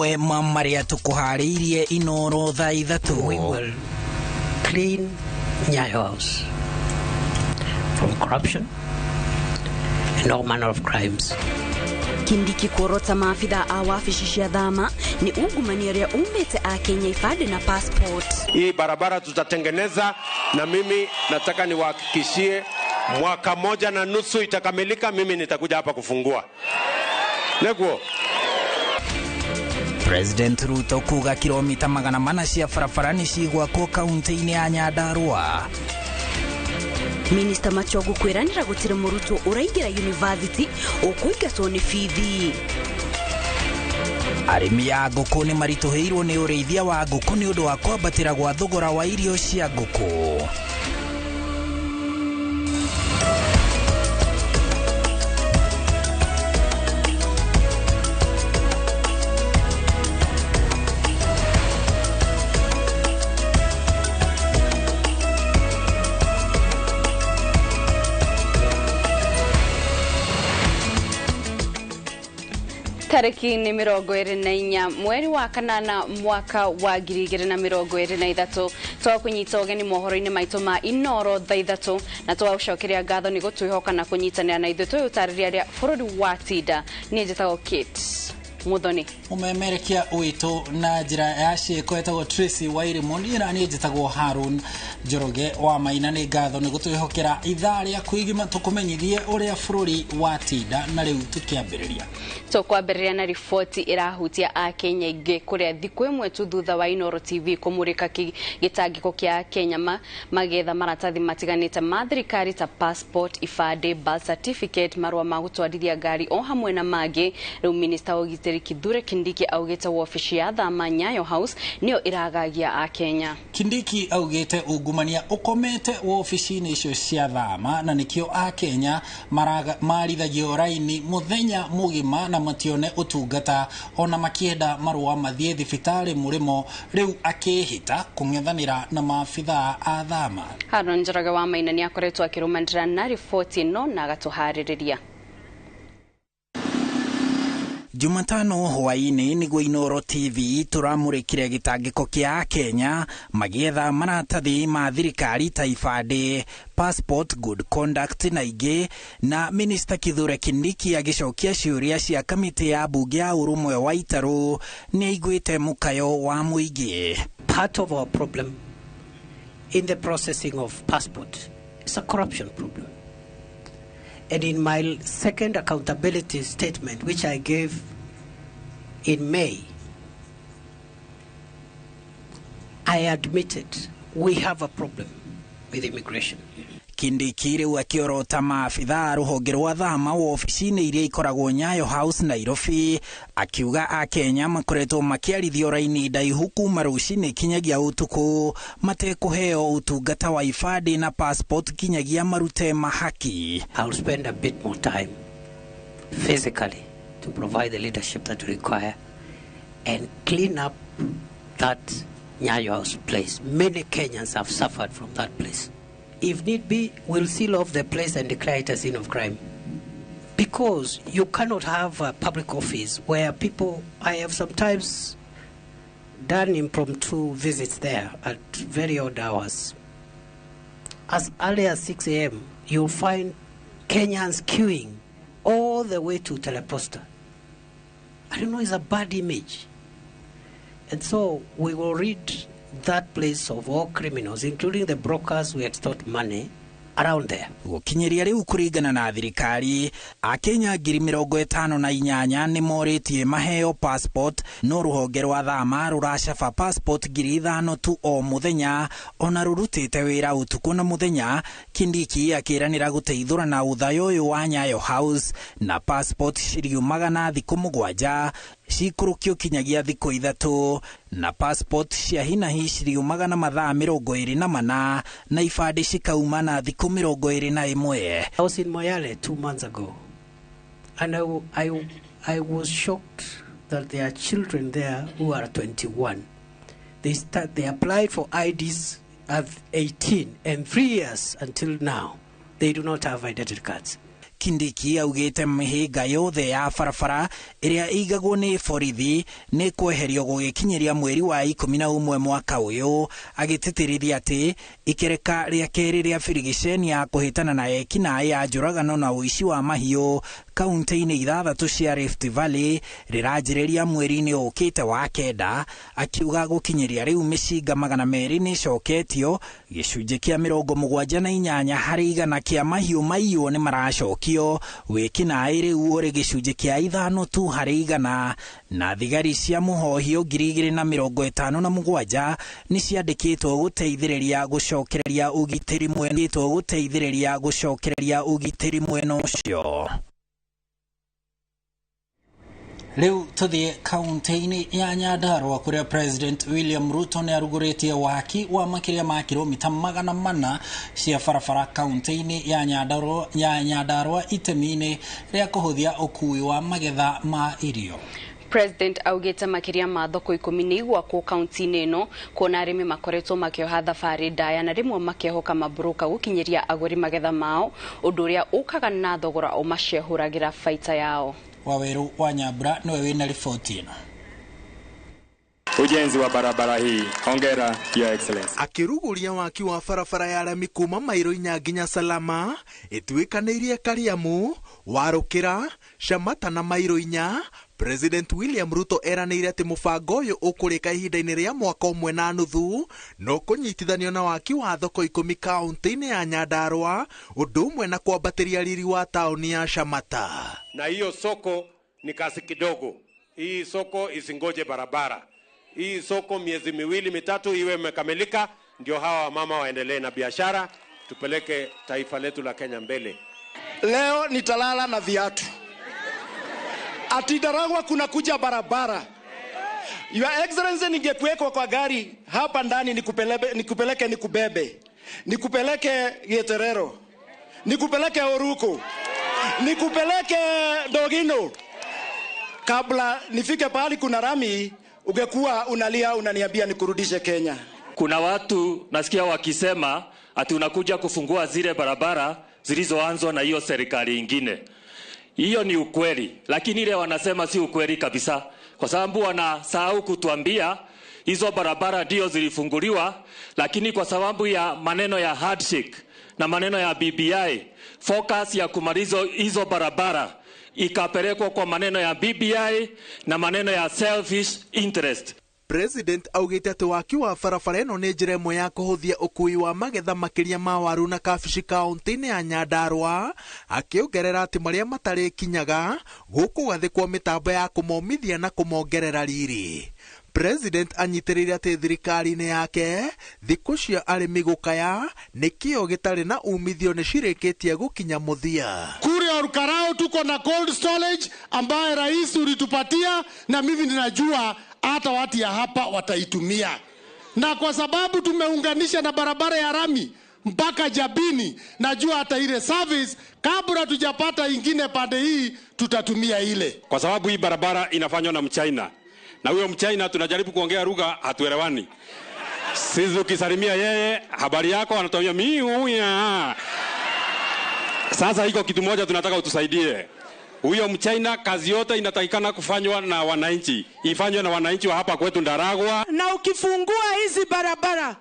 Mamwe ma marĩa tũkũharĩirie Inooro thaa 3. We will clean Nyayo House from corruption and all manner of crimes. Kindiki kuorota maafitha a wabici cia thama ni ungumania uria umite a Kenya ibandĩ na passport. Hii barabara tutatengeneza, na mimi nataka niwahakikishie mwaka 1.5 itakamilika, mimi nitakuja hapa kufungua. Neguo. President Ruto kuga kilomita 400 cia barabara nĩ cigwakwo kaunti-inĩ ya Nyandarua. Minister Machogu kwiranira gutire murutwo uraingira university ukuingatwo ni bithi. Arĩmi a ngũkũ nĩ maritũhĩirwo nĩ ũrĩithia wa ngũkũ nĩ ũndũ wa kwambatĩra gwa thogora wa irio cia ngũkũ. Tariki ni 24 mweri wa kanana mwaka wa 2023 twakunyita ũgeni mohoro-inĩ maitũ ma Inooro thaa 3 na twagũcokeria ngatho nĩ gũtwĩhoka na kũnyitanĩra na ithuĩ twĩũtarĩria arĩa bũrũri wa tinda. Niĩ njĩtagwo Kate Muthoni. Mũmemerekia witũ na njĩra ya ciĩko etagwo Tracy Wairimu, niĩ na niĩ njĩtagwo Harun Njoroge wa Maina. Nĩ ngatho nĩ gũtwĩhokera ithaa rĩa kwĩgima tũkũmenyithie ũrĩa bũrũri wa tinda, na rĩu tũkĩambĩrĩria. Tũkwambĩrĩria na riboti ĩrahutia akenya aingĩ kũrĩa thikũ ĩmwe tu thutha wa Inooro TV kũmũrĩka gĩtangĩko kĩa akenya magetha maratathi matiganĩte ma thirikari ta passport, ibandĩ, birth certificate, marũa ma gũtwarithia ngari o hamwe na mangĩ. Rĩu Minister wa ũgitĩri Kithure Kindiki augĩte wabici ya thama Nyayo House nĩyo ĩragagia akenya. Kindiki augĩte ungumania ũkomete wabici-inĩ icio cia thama na nĩkĩo akenya marithagio raini mũthenya mũgima na matione ũtungata ona makienda marũa mathiĩ thibitarĩ mũrĩmo. Rĩu akĩhĩta kũng'ethanĩra na maabithaa a thama. Haron Njoroge wa Maina nĩ akoretwo akĩrũmanĩrĩra na riboti ĩno na agatũharĩrĩria. Jumatano hwaĩ-inĩ nĩguo Inooro TV tũramũrĩkire gĩtangĩko kĩa akenya magĩetha maratathi ma thirikari ta ibandĩ, passport, good conduct na ingĩ, na Minister Kithure Kindiki agĩcokia ciũria cia kamĩtĩ ya mbunge ya ũrũmwe wa itarũ nĩ aiguĩte mũkayo wa mũingĩ. Part of our problem in the processing of passport is a corruption problem. And in my second accountability statement, which I gave in May, I admitted we have a problem with immigration. Kindiki rĩu akĩorota maabithaa rũhonge rwa thama wabici-inĩ iria ikoragwo Nyayo House Nairobi, akiuga akenya makoretwo makĩarithio raini ndaihu kuma rũcinĩ kinyagia ũtukũ matekũheo ũtungata wa ibandĩ na passport kinyagia marute mahaki. I'll spend a bit more time physically to provide the leadership that we require and clean up that Nyayo House place. Many Kenyans have suffered from that place. If need be, we'll seal off the place and declare it a scene of crime. Because you cannot have a public office where people, I have sometimes done impromptu visits there at very odd hours. As early as 6 a.m., you'll find Kenyans queuing all the way to Teleposta. I don't know, it's a bad image. And so we will read that place of all criminals, including the brokers who extort money around there. Gũkinyĩria rĩu kũringana na thirikari, akenya 58,000 nĩ morĩtie maheo passport, no rũhonge rwa thama rũracaba passport 5,000 tu o mũthenya ona rũrutĩte wĩra ũtukũ na mũthenya. Kindiki akĩranĩra gũteithũra na ũthayũ ũyũ wa Nyayo House na passport ciriumaga na thikũ 7 cikũrũkio kinyagia thikũ 3 na passport cia hinahi ciriumaga na mathaa 24 na ibandĩ cikauma na thikũ 21. I was in Moyale 2 months ago and I was shocked that there are children there who are 21. They applied for IDs at 18 and 3 years until now they do not have identity cards. Kindiki augĩte mĩhĩnga yothe ya barabara ĩrĩa ĩigagwo nĩ borithi nĩ kweherio gũgĩkinyĩria mweri wa 11 mwaka ũyũ, agĩtĩtĩrithia atĩ ikereka rĩa kerĩ rĩa birigiceni ya kũhĩtana na ekinaĩ ya njũragano na ũici wa mahiũ kaunti-inĩ 6 cia Rift Valley rĩranjĩrĩria mweri-inĩ ũkĩte wa 9, akiuga gũkinyĩria rĩu mĩcinga 200 nĩ ĩcoketio, gĩcunjĩ kĩa 78 harĩ igana kĩa mahiũ maiywo nĩ maracokio, wĩkinaĩ rĩu ũrĩ gĩcunjĩ kĩa 5 tu harĩ igana, na thigari cia mũhohio 2057 nĩ ciandĩkĩtwo gũteithĩrĩria gũcokereria ũgitĩri mwena gũteithĩrĩria gũcokereria ũgitĩri mwena ũcio. Rĩu tũthiĩ kaunti-inĩ ya Nyandarua kũrĩa President William Ruto nĩ arugũrĩtie waki wa makĩria ma kilomita 400 cia barabara kaunti-inĩ ya Nyandarua itemi-inĩ rĩa kũhũthia ũkuui wa magetha ma irio. President augĩte makĩria ma thoko 10 nĩ igwakwo kaunti-inĩ ĩno, kuona arĩmi makoretwo makĩoha thabarĩ ndaya na rĩmwe makĩhoka maburũka gũkinyĩria agũri magetha mao, ũndũ ũrĩa ũkaga na thogora ũmacehũragĩra baita yao. Waweru wa Nyambura niwe wĩna riboti ĩno. Ujenzi wa barabara hii. Hongera, Your Excellency. Akiruguria waki wa barabara ya rami kuma mairo 4 nginya Salama ituikanĩirie Kariamu, Warũkĩra, Shamata na mairo 4, President William Ruto eranĩire atĩ mũbango ũyũ ũkũrĩka ihinda-inĩ rĩa mwaka 1.5 no kũnyitithanio na waki wa thoko 10 kaunti-inĩ ya Nyandarua, ũndũ ũmwe na kwambatĩria riri wa taũni ya Shamata. Na hiyo soko ni kasi kidogo. Hii soko isingoje barabara. Hii soko miezi 2-3 iwe imekamilika, ndio hawa wamama waendelee na biashara, tupeleke taifa letu la Kenya mbele. Leo nitalala na viatu. Ati Ndaragwa kuna kuja barabara. Your Excellency, ningekuwekwa kwa gari hapa ndani nikupeleke nikubebe. Nikupeleke Gieterero. Nikupeleke Oruko. Nikupeleke Dogino. Kabla nifike pahali kuna rami, ungekuwa unalia unaniambia nikurudishe Kenya. Kuna watu nasikia wakisema ati unakuja kufungua zile barabara zilizoanzwa na hiyo serikali ingine. Hiyo ni ukweli, lakini ile wanasema si ukweli kabisa, kwa sababu wanasahau kutuambia hizo barabara ndio zilifunguliwa, lakini kwa sababu ya maneno ya handshake na maneno ya BBI, focus ya kumaliza hizo barabara ikapelekwa kwa maneno ya BBI na maneno ya selfish interest. President augĩte atĩ waki wa barabara ĩno nĩ njĩra ĩmwe ya kũhũthia ũkuui wa magetha makĩria ma waru na kabici kaunti-inĩ ya Nyandarua, akĩongerera atĩ marĩa matarĩkinyaga gũkũgathĩkwo mĩtambo ya kũmomithia na kũmongerera riri. President anyitĩrĩire atĩ thirikari-inĩ yake thikũ cia arĩmi gũkaya nĩ kĩo gĩtarĩ na umithio nĩ cirĩkĩtie gũkinya mũthia. Kule Olkarau tuko na cold storage ambaye rais ulitupatia, na mimi ninajua hata watu ya hapa wataitumia, na kwa sababu tumeunganisha na barabara ya rami mpaka Jabini, najua hata ile service kabla tujapata ingine pande hii tutatumia ile, kwa sababu hii barabara inafanywa na Mchina, na huyo Mchina tunajaribu kuongea lugha hatuelewani. Sisi ukisalimia yeye habari yako anatuambia miuya. Sasa iko kitu moja tunataka utusaidie. Huyo Mchina kazi yote inatakikana kufanywa na wananchi, ifanywe na wananchi wa hapa kwetu Ndaragwa. Na ukifungua hizi barabara,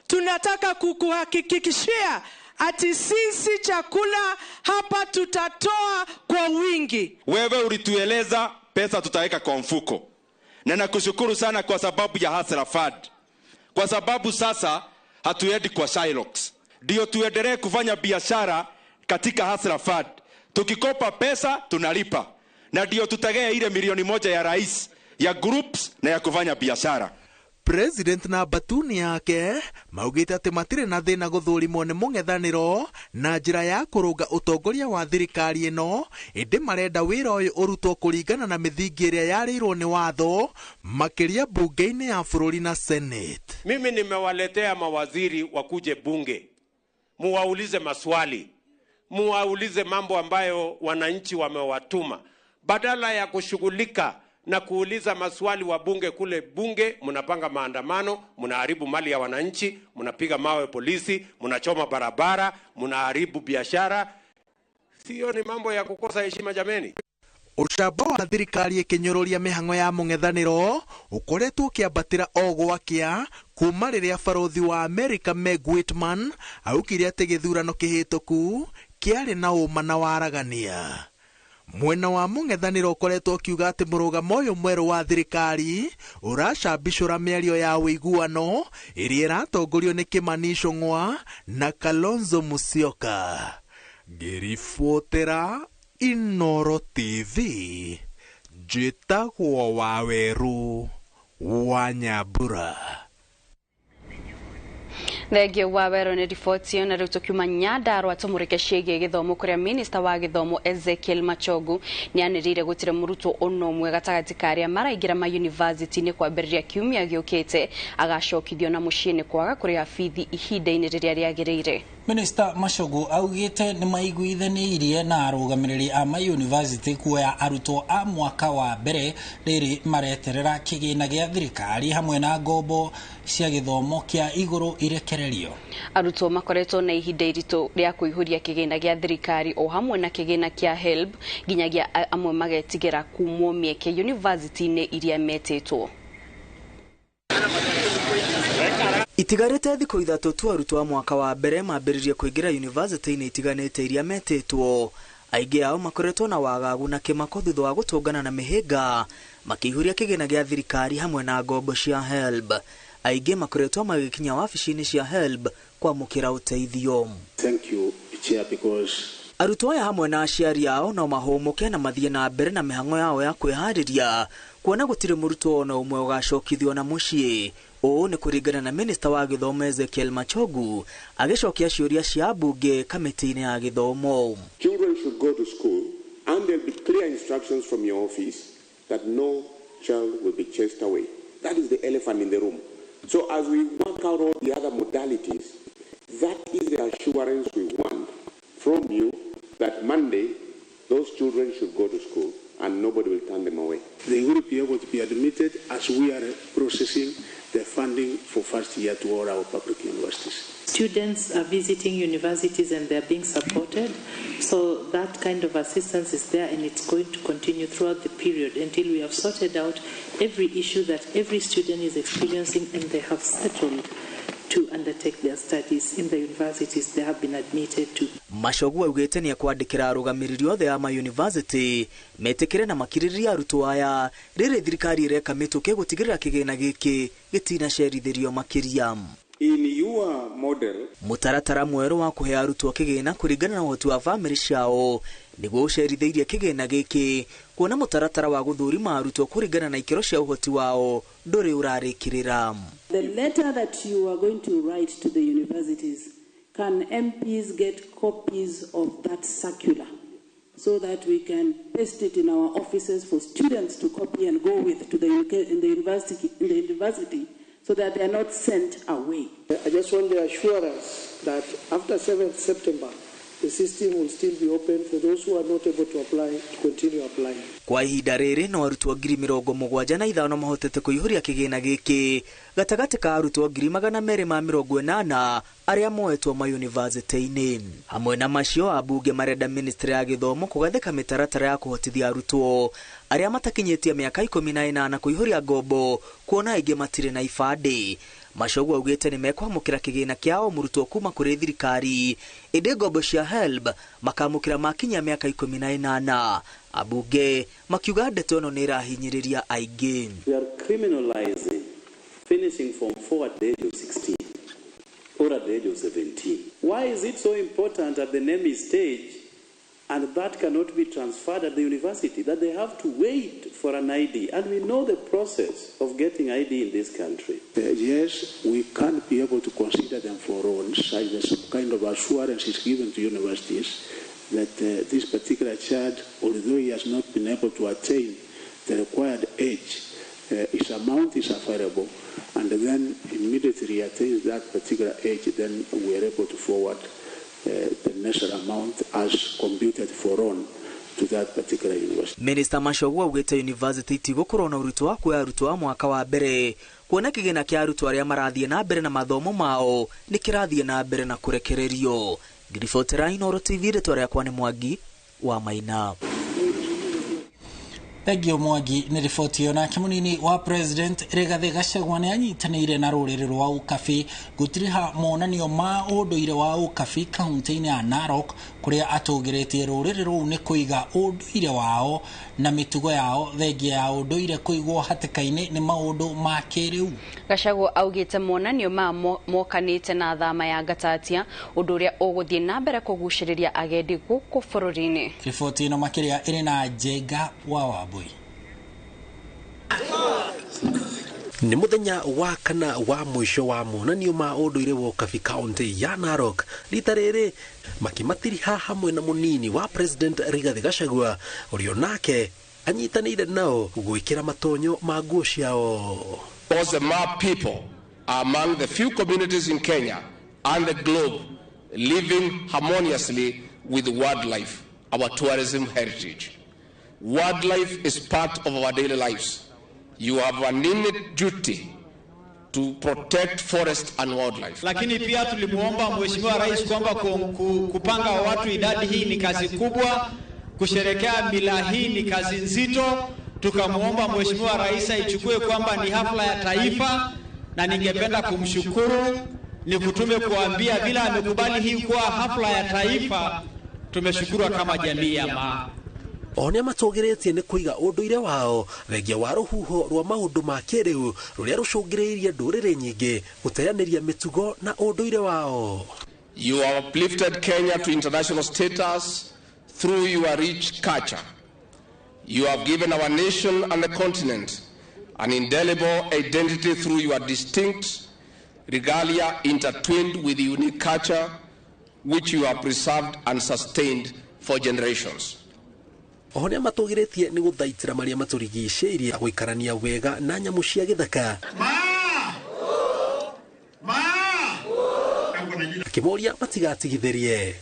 tunataka kukuhakikishia ati sisi chakula hapa tutatoa kwa wingi. Wewe ulitueleza pesa tutaweka kwa mfuko. Na nakushukuru sana kwa sababu ya Hustler Fund. Kwa sababu sasa hatuendi kwa Shylock. Ndio tuendelee kufanya biashara katika Hustler Fund. Tukikopa pesa tunalipa. Na ndio tutagea ile 1 milioni ya rais ya groups na ya kufanya biashara. President na batuni yake maugĩte atĩ matirĩ na thĩna gũthũrimwo nĩ mũng'ethanĩro na njĩra ya kũrũnga ũtongoria wa thirikari ĩno, ĩndĩ marenda wĩra ũyũ ũrutwo kũringana na mĩthingi ĩrĩa yarĩirwo nĩ watho makĩria bunge-inĩ ya bũrũri na Senate. Mimi nimewaletea mawaziri wakuje bunge, muwaulize maswali, muwaulize mambo ambayo wananchi wamewatuma, badala ya kushughulika na kuuliza maswali wa bunge kule bunge. Mnapanga maandamano, mnaharibu mali ya wananchi, mnapiga mawe polisi, mnachoma barabara, mnaharibu biashara. Sio ni mambo ya kukosa heshima jameni. Ũcamba wa thirikari ĩkĩnyũrũria mĩhang'o ya mũng'ethanĩro ũkoretwo ũkĩambatĩra o gwakĩa kuma rĩrĩa barũthi wa Amerika Meg Whitman augire atĩ gĩthurano kĩhĩtũku kĩarĩ na ũma na waragania. Mwena wa mũng'ethanĩro ũkoretwo ũkiuga atĩ mũrũgamo ũyũ mwerũ wa thirikari ũracambicũra mĩario ya ũiguano ĩrĩa ĩratongorio nĩ Kimani Ichung'wa na Kalonzo Musyoka. Ngĩribotera Inoro TV, njĩtagwo Waweru wa Nyambura. Thengio wa wero nĩ riboti ĩyo. Na rĩu tũkiuma Nyandarua tũmũrĩke ciĩgiĩ gĩthomo, kũrĩa minista wa gĩthomo Ezekiel Machogu nĩ anĩrĩire gũtirĩ mũrutwo ona ũmwe gatagatĩ ka arĩa maraingĩra ma university nĩ kwambĩrĩria kiumia gĩũkĩte agacokithio na mũciĩ nĩ kwaga kũrĩha bithi ihinda-inĩ rĩrĩa rĩagĩrĩire. Minista Machogu augĩte nĩ maiguithanĩirie na arũgamĩrĩri a mayunivasĩtĩ kuoya arutwo a mwaka wa mbere rĩrĩ mareterera kĩgĩna gĩa thirikari hamwe na ngombo cia gĩthomo kĩa igũrũ irekererio. Arutwo makoretwo na ihinda iritũ rĩa kũihũria kĩgĩna gĩa thirikari o hamwe na kĩgĩna kĩa HELB, nginyagia amwe magetigĩra kumwo mĩeke yunivasĩtĩ-inĩ iria metĩtwo. Itigarĩte thikũ 3 tu arutwo a mwaka wa mbere mambĩrĩrie kũingĩra yunivasĩtĩ-inĩ itiganĩte iria metĩtwo. Aingĩ ao makoretwo na wagagu na kĩmako thutha wa gũtũngana na mĩhĩnga makĩihũria kĩgĩna gĩa thirikari hamwe na ngombo cia HELB. Aingĩ makoretwo magĩkinya wabici-inĩ cia HELB kwamũkĩra ũteithio. Thank you, Chair, because arutwo aya hamwe na aciari ao no mahũmũke na mathiĩ na mbere na mĩhang'o yao ya kwĩharĩria, kuona gũtirĩ mũrutwo ona ũmwe ũgacokithio na mũciĩ. Ũũ nĩ kũringana na minista wa gĩthomo Ezekiel Machogu agĩcokia ciũria cia mbunge kamĩtĩ-inĩ ya gĩthomo. Children should go to school and there'll be clear instructions from your office that no child will be chased away. That is the elephant in the room. So as we work out all the other modalities, that is the assurance we want from you that Monday those children should go to school and nobody will turn them away. They will be able to be admitted as we are processing the funding for first year to all our public universities. Students are visiting universities and they are being supported, so that kind of assistance is there and it's going to continue throughout the period until we have sorted out every issue that every student is experiencing and they have settled to undertake their studies in the universities they have been admitted to. Machogu augĩte nĩ ekwandĩkĩra arũgamĩrĩri othe a mayunivasĩtĩ metĩkĩre na makirĩrĩrie arutwo aya rĩrĩ thirikari ĩreka mĩtũkĩ gũtigĩrĩra kĩgĩna gĩkĩ gĩtinacerithĩrio makĩria. In your model, mũtaratara mwerũ wa kũhe arutwo kĩgĩna kũringana na ũhoti wa bamĩrĩ ciao nĩguo ũcerithĩirie kĩgĩna gĩkĩ, kuona mũtaratara wa gũthũrima arutwo kũringana na ikĩro cia ũhoti wao ndũrĩ ũrarĩkĩrĩra. The letter that you are going to write to the universities, can MPs get copies of that circular so that we can paste it in our offices for students to copy and go with to the in the university so that they are not sent away? I just want the assurance that after 7th September, the system will still be open for those who are not able to apply to continue applying. Kwa ihinda rĩrĩ no arutwo 75,000 mahotete kũihũria kĩgĩna gĩkĩ gatagatĩ ka arutwo 280,000 arĩa moetwo mayunivasĩtĩ-inĩ. Hamwe na macio, ambunge marenda ministry ya gĩthomo kũgathĩka mĩtaratara ya kũhotithia arutwo arĩa matakinyĩtie mĩaka 18 kũihũria ngombo, kuona aingĩ matirĩ na ibandĩ. Machogu augĩte nĩ mekwamũkĩra kĩgĩna kĩa o mũrutwo kuma kũrĩ thirikari, ĩndĩ ngombo cia HELB makamũkĩra makinyia mĩaka 18. Ambunge makiuga ndeto ĩno nĩ ĩrahinyĩrĩria aingĩ. We are criminalizing finishing form 4 at the age of 16 or at the age of 17. Why is it so important at the NEMI stage, and that cannot be transferred at the university, that they have to wait for an ID? And we know the process of getting ID in this country. Yes, we can't be able to consider them for loans, such that some kind of assurance is given to universities that this particular child, although he has not been able to attain the required age, his amount is available, and then immediately he attains that particular age, then we are able to forward the necessary amount as computed for loan to that particular university. Minister Machogu augĩte university itigũkorwo na ũritũ wa kuoya arutwo a mwaka wa mbere, kuona kĩgĩna kĩa arutwo arĩa marathiĩ na mbere na mathomo mao nĩ kĩrathiĩ na mbere na kũrekererio. Ngiribotera Inooro TV, rĩtwa rĩakwa nĩ Mwangi wa Maina. Thengio Mwangi nĩ riboti ĩyo. Nake mũnini wa president Rigathĩ Gachagua nĩ anyitanĩire na rũrĩrĩ rwa Ũkabi gũtiriha monanio ma ũndũire wa Ũkabi kaunti-inĩ ya Narok, kũrĩa atũgĩrĩtie rũrĩrĩ rũu nĩ kũiga ũndũire wao na mĩtugo yao thengia ya ũndũire kũigwo hatĩka-inĩ nĩ maũndũ ma kĩrĩu. Gachagua augĩte monanio ma mokanĩte na thama ya Gatatia, ũndũ ũrĩa ũgũthiĩ na mbere kũgucĩrĩria agendi gũkũ bũrũri-inĩ. Riboti ĩno makĩria ĩrĩ na Njenga wa Wambui. Nĩ mũthenya wa kana wa mũico wa monanio ma ũndũire wa Ũkabi kaunti ya Narok, rita rĩrĩ makĩmatiriha hamwe na mũnini wa president Rigathĩ Gachagua, ũrĩa nake anyitanĩire nao gwĩkĩra matonyo ma nguo ciao. Because the Maa people are among the few communities in Kenya and the globe living harmoniously with wildlife, our tourism heritage. Wildlife is part of our daily lives. You have an innate duty to protect forest and wildlife. Lakini pia tulimuomba Mheshimiwa Rais kwamba kupanga watu idadi hii ni kazi kubwa, kusherekea mila hii ni kazi nzito. Tukamuomba Mheshimiwa Rais aichukue kwamba ni hafla ya taifa, na ningependa kumshukuru ni kutume kuambia bila amekubali hii kuwa hafla ya taifa, tumeshukuru kama jamii ya Maa. O nĩa matũgĩrĩtie nĩ kũiga ũndũire wao thengia wa rũhuho rwa maũndũ ma kĩrĩu rũrĩa rũcũngĩrĩirie ndũrĩrĩ nyingĩ gũteanĩria mĩtugo na ũndũire wao. You have uplifted Kenya to international status through your rich culture. You have given our nation and the continent an indelible identity through your distinct regalia intertwined with unique culture which you have preserved and sustained for generations. Oho nĩa matũgĩrĩtie nĩ gũthaitĩra marĩa matũrigicĩirie gũikarania wega na nyamũ cia gĩthaka. Akĩmoria matigatigithĩrie.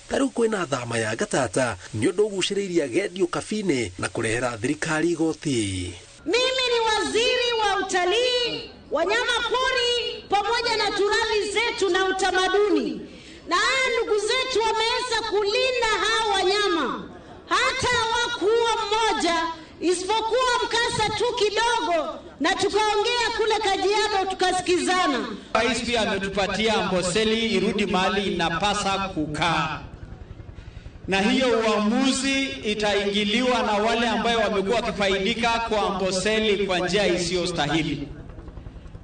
Ta rĩu kwĩna thama ya Gatata nĩ ũndũ ũgucĩrĩirie agendi Ũkabi-inĩ na kũrehera thirikari igoti. Mimi ni waziri wa utalii, wanyama pori pamoja na turathi zetu na utamaduni, na haya ndugu zetu wameweza kulinda hawa wanyama, hata hawakuwa mmoja isipokuwa mkasa tu kidogo, na tukaongea kule Kajiado tukasikizana. Rais pia ametupatia Amboseli irudi mahali inapasa kukaa, na hiyo uamuzi itaingiliwa na wale ambayo wamekuwa wakifaidika kwa Amboseli kwa njia isiyostahili.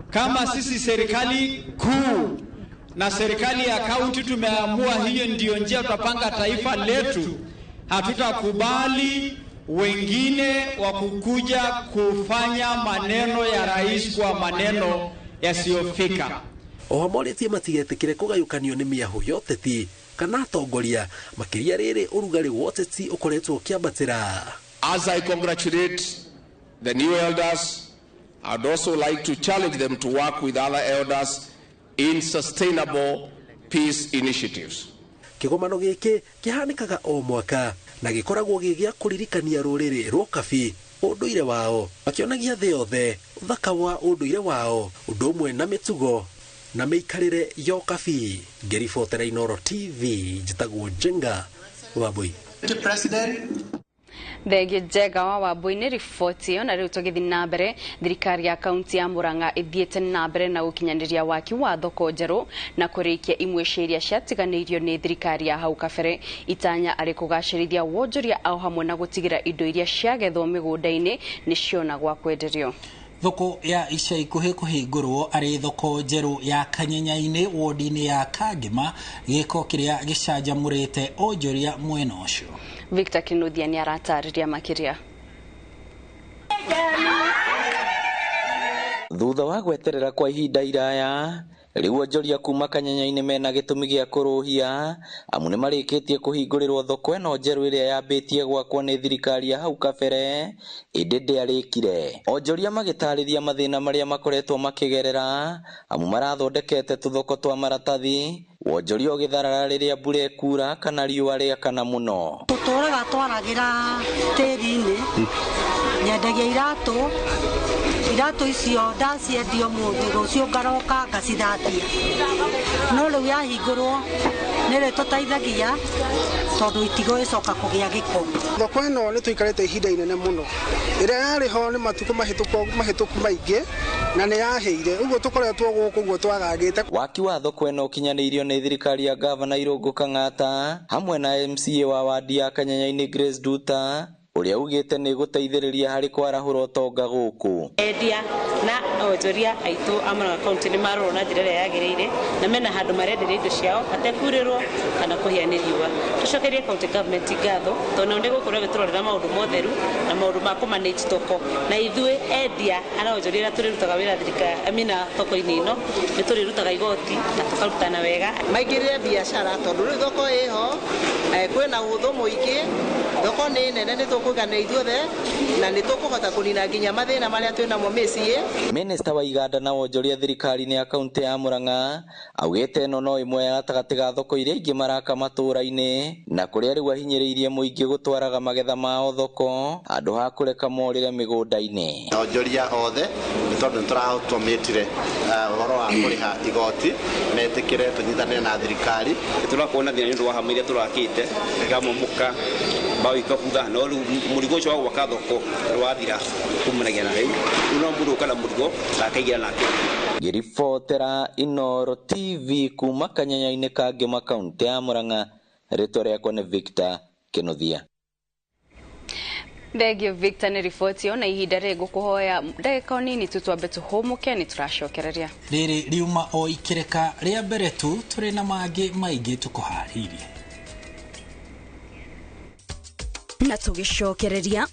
Kama sisi serikali kuu na serikali ya kaunti tumeamua hiyo ndiyo njia tutapanga taifa letu, hatutakubali wengine wa kukuja kufanya maneno ya rais kwa maneno yasiyofika. Oho morĩtie matigetĩkĩre kũgayũkanio nĩ mĩahũ ya ũteti kana atongoria, makĩria rĩrĩ ũrugarĩ wa ũteti ũkoretwo ũkĩambatĩra. As I congratulate the new elders, I'd also like to challenge them to work with other elders in sustainable peace initiatives. Kĩgomano gĩkĩ kĩhanĩkaga o mwaka na gĩkoragwo gĩ gĩa kũririkania rũrĩrĩ rwa Ũkabi ũndũire wao, makĩonagia thĩ yothe ũthaka wa ũndũire wao ũndũ ũmwe na mĩtugo na mĩikarĩre ya Ũkabi. Ngĩribotera Inooro TV, njĩtagwo Njenga Wambui. Thengio Njenga wa Wambui nĩ riboti ĩyo. Na rĩu tũgĩthiĩ na mbere, thirikari ya kaunti ya Murang'a ĩthiĩte na mbere na gũkinyanĩria waki wa thoko njerũ na kũrĩkia imwe cia iria ciatiganĩirio nĩ thirikari ya hau kabere. Itanya arĩ kũgacĩrithia wonjoria o hamwe na gũtigĩra indo iria ciagethwo mĩgũnda-inĩ nĩ ciona gwa kwenderio. Thoko ya ica ikuhĩ kũhingũrwo arĩ thoko njerũ ya Kanyenya-inĩ wodi-inĩ ya Kangema, gĩko kĩrĩa gĩcanjamũrĩte onjoria mwena ũcio. Victor Kinuthia nĩ aratarĩria makĩria. Thutha wa gweterera kwa ihinda iraya, rĩu onjoria kuma Kanyenya-inĩ mena gĩtũmi gĩa kũrũhia, amu nĩmarĩkĩtie kũhingũrĩrwo thoko ĩno njerũ ĩrĩa yambĩtie gwakwo nĩ thirikari ya hau kabere ĩndĩ ndĩarĩkire. Onjoria magĩtarĩria mathĩna marĩa makoretwo makĩgerera, amu marathondekete tũthoko twa maratathi, wonjoria ũgĩtharara rĩrĩa mbura ĩkura kana riũa rĩakana mũno. Tũtũraga twaragĩra tĩri-inĩ, nyendagia iratũ, iratũ icio ndaciendia ũmũthĩ, rũciũ ngaroka ngacithambia. No rĩu yahingũrwo Nĩ rĩtũteithagia tondũ itigũgĩcoka kũgĩa gĩko. Thoko ĩno nĩ tũikarĩte ihinda inene mũno, ĩrĩa yarĩ ho nĩ matukũ mahĩtũku maingĩ na nĩ yahĩire, ũguo tũkoretwo gũkũ ũguo twagagĩte. Waki wa thoko ĩno ũkinyanĩirio nĩ thirikari ya Gavana Irũngũ Kang'ata hamwe na MCA wa wadi ya Kanyanya-inĩ Grace Duta ũrĩa ugĩte nĩ gũteithĩrĩria harĩ kwarahũra ũtonga gũkũ. Endia na onjoria aitũ a Murang'a County nĩ marorwo na njĩra ĩrĩa yagĩrĩire na mena handũ marenderia indo ciao hatekurĩrwo kana kũhĩa nĩ riũa. Tũcokerie county government ngatho tondũ nĩ gũkorwo ĩgĩtũrorera maũndũ motheru na maũndũ ma kũmanage thoko, na ithuĩ endia na onjoria arĩa tũrĩrutaga wĩra thirikari amina thoko-inĩ ĩno nĩ tũrĩrutaga igoti na tũkarutana wega. Maingĩrĩre biacara tondũ rĩu thoko ĩho, kwĩna ũhũthũ mũingĩ, thoko nĩ nene, nĩ tũkũgana ithuothe na nĩ tũkũhota kũnina nginya mathĩna marĩa twĩnamo mĩciĩ. Minista wa iganda na wonjoria thirikari-inĩ ya kaunti ya Murang'a augĩte ĩno no ĩmwe ya gatagatĩ ga thoko iria ingĩ maraka matũũra-inĩ na kũrĩa rĩu ahinyĩrĩirie mũingĩ gũtwaraga magetha mao thoko handũ ha kũreka morĩre mĩgũnda-inĩ. Onjoria othe nĩ tondũ nĩ tũraautomatire ũhoro wa kũrĩha igoti metĩkĩre tũnyitanĩre na thirikari. Tũrakorwo na thĩna nĩ ũndũ wa hama iria tũrakĩte ikamomoka mbaũ ikabutha, no rĩu mũrigo ũcio wa gwaka thoko wathira kumanagia na rĩu no mũndũ ũka na mũrigo akaigĩra nake. Ngĩribotera Inooro TV kuma Kanyanya-inĩ ka Ngĩma kaunti ya Murang'a, rĩtwa rĩakwa nĩ Victor Kĩnuthia. Thengio Victor nĩ riboti ĩyo, na ihinda rĩrĩ ngũkũhoya ndagĩka o nini tu twambe tũhũmũke nĩ tũracokereria. Rĩrĩ riuma o ikĩreka rĩa mbere tu, tũrĩ na mangĩ maingĩ tũkũharĩirie. Na tũgĩcokereria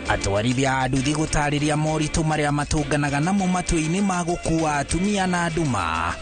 atwarithia a nduthi gũtarĩria moritũ marĩa matũnganaga namo matua-inĩ ma gũkua atumia na nduma.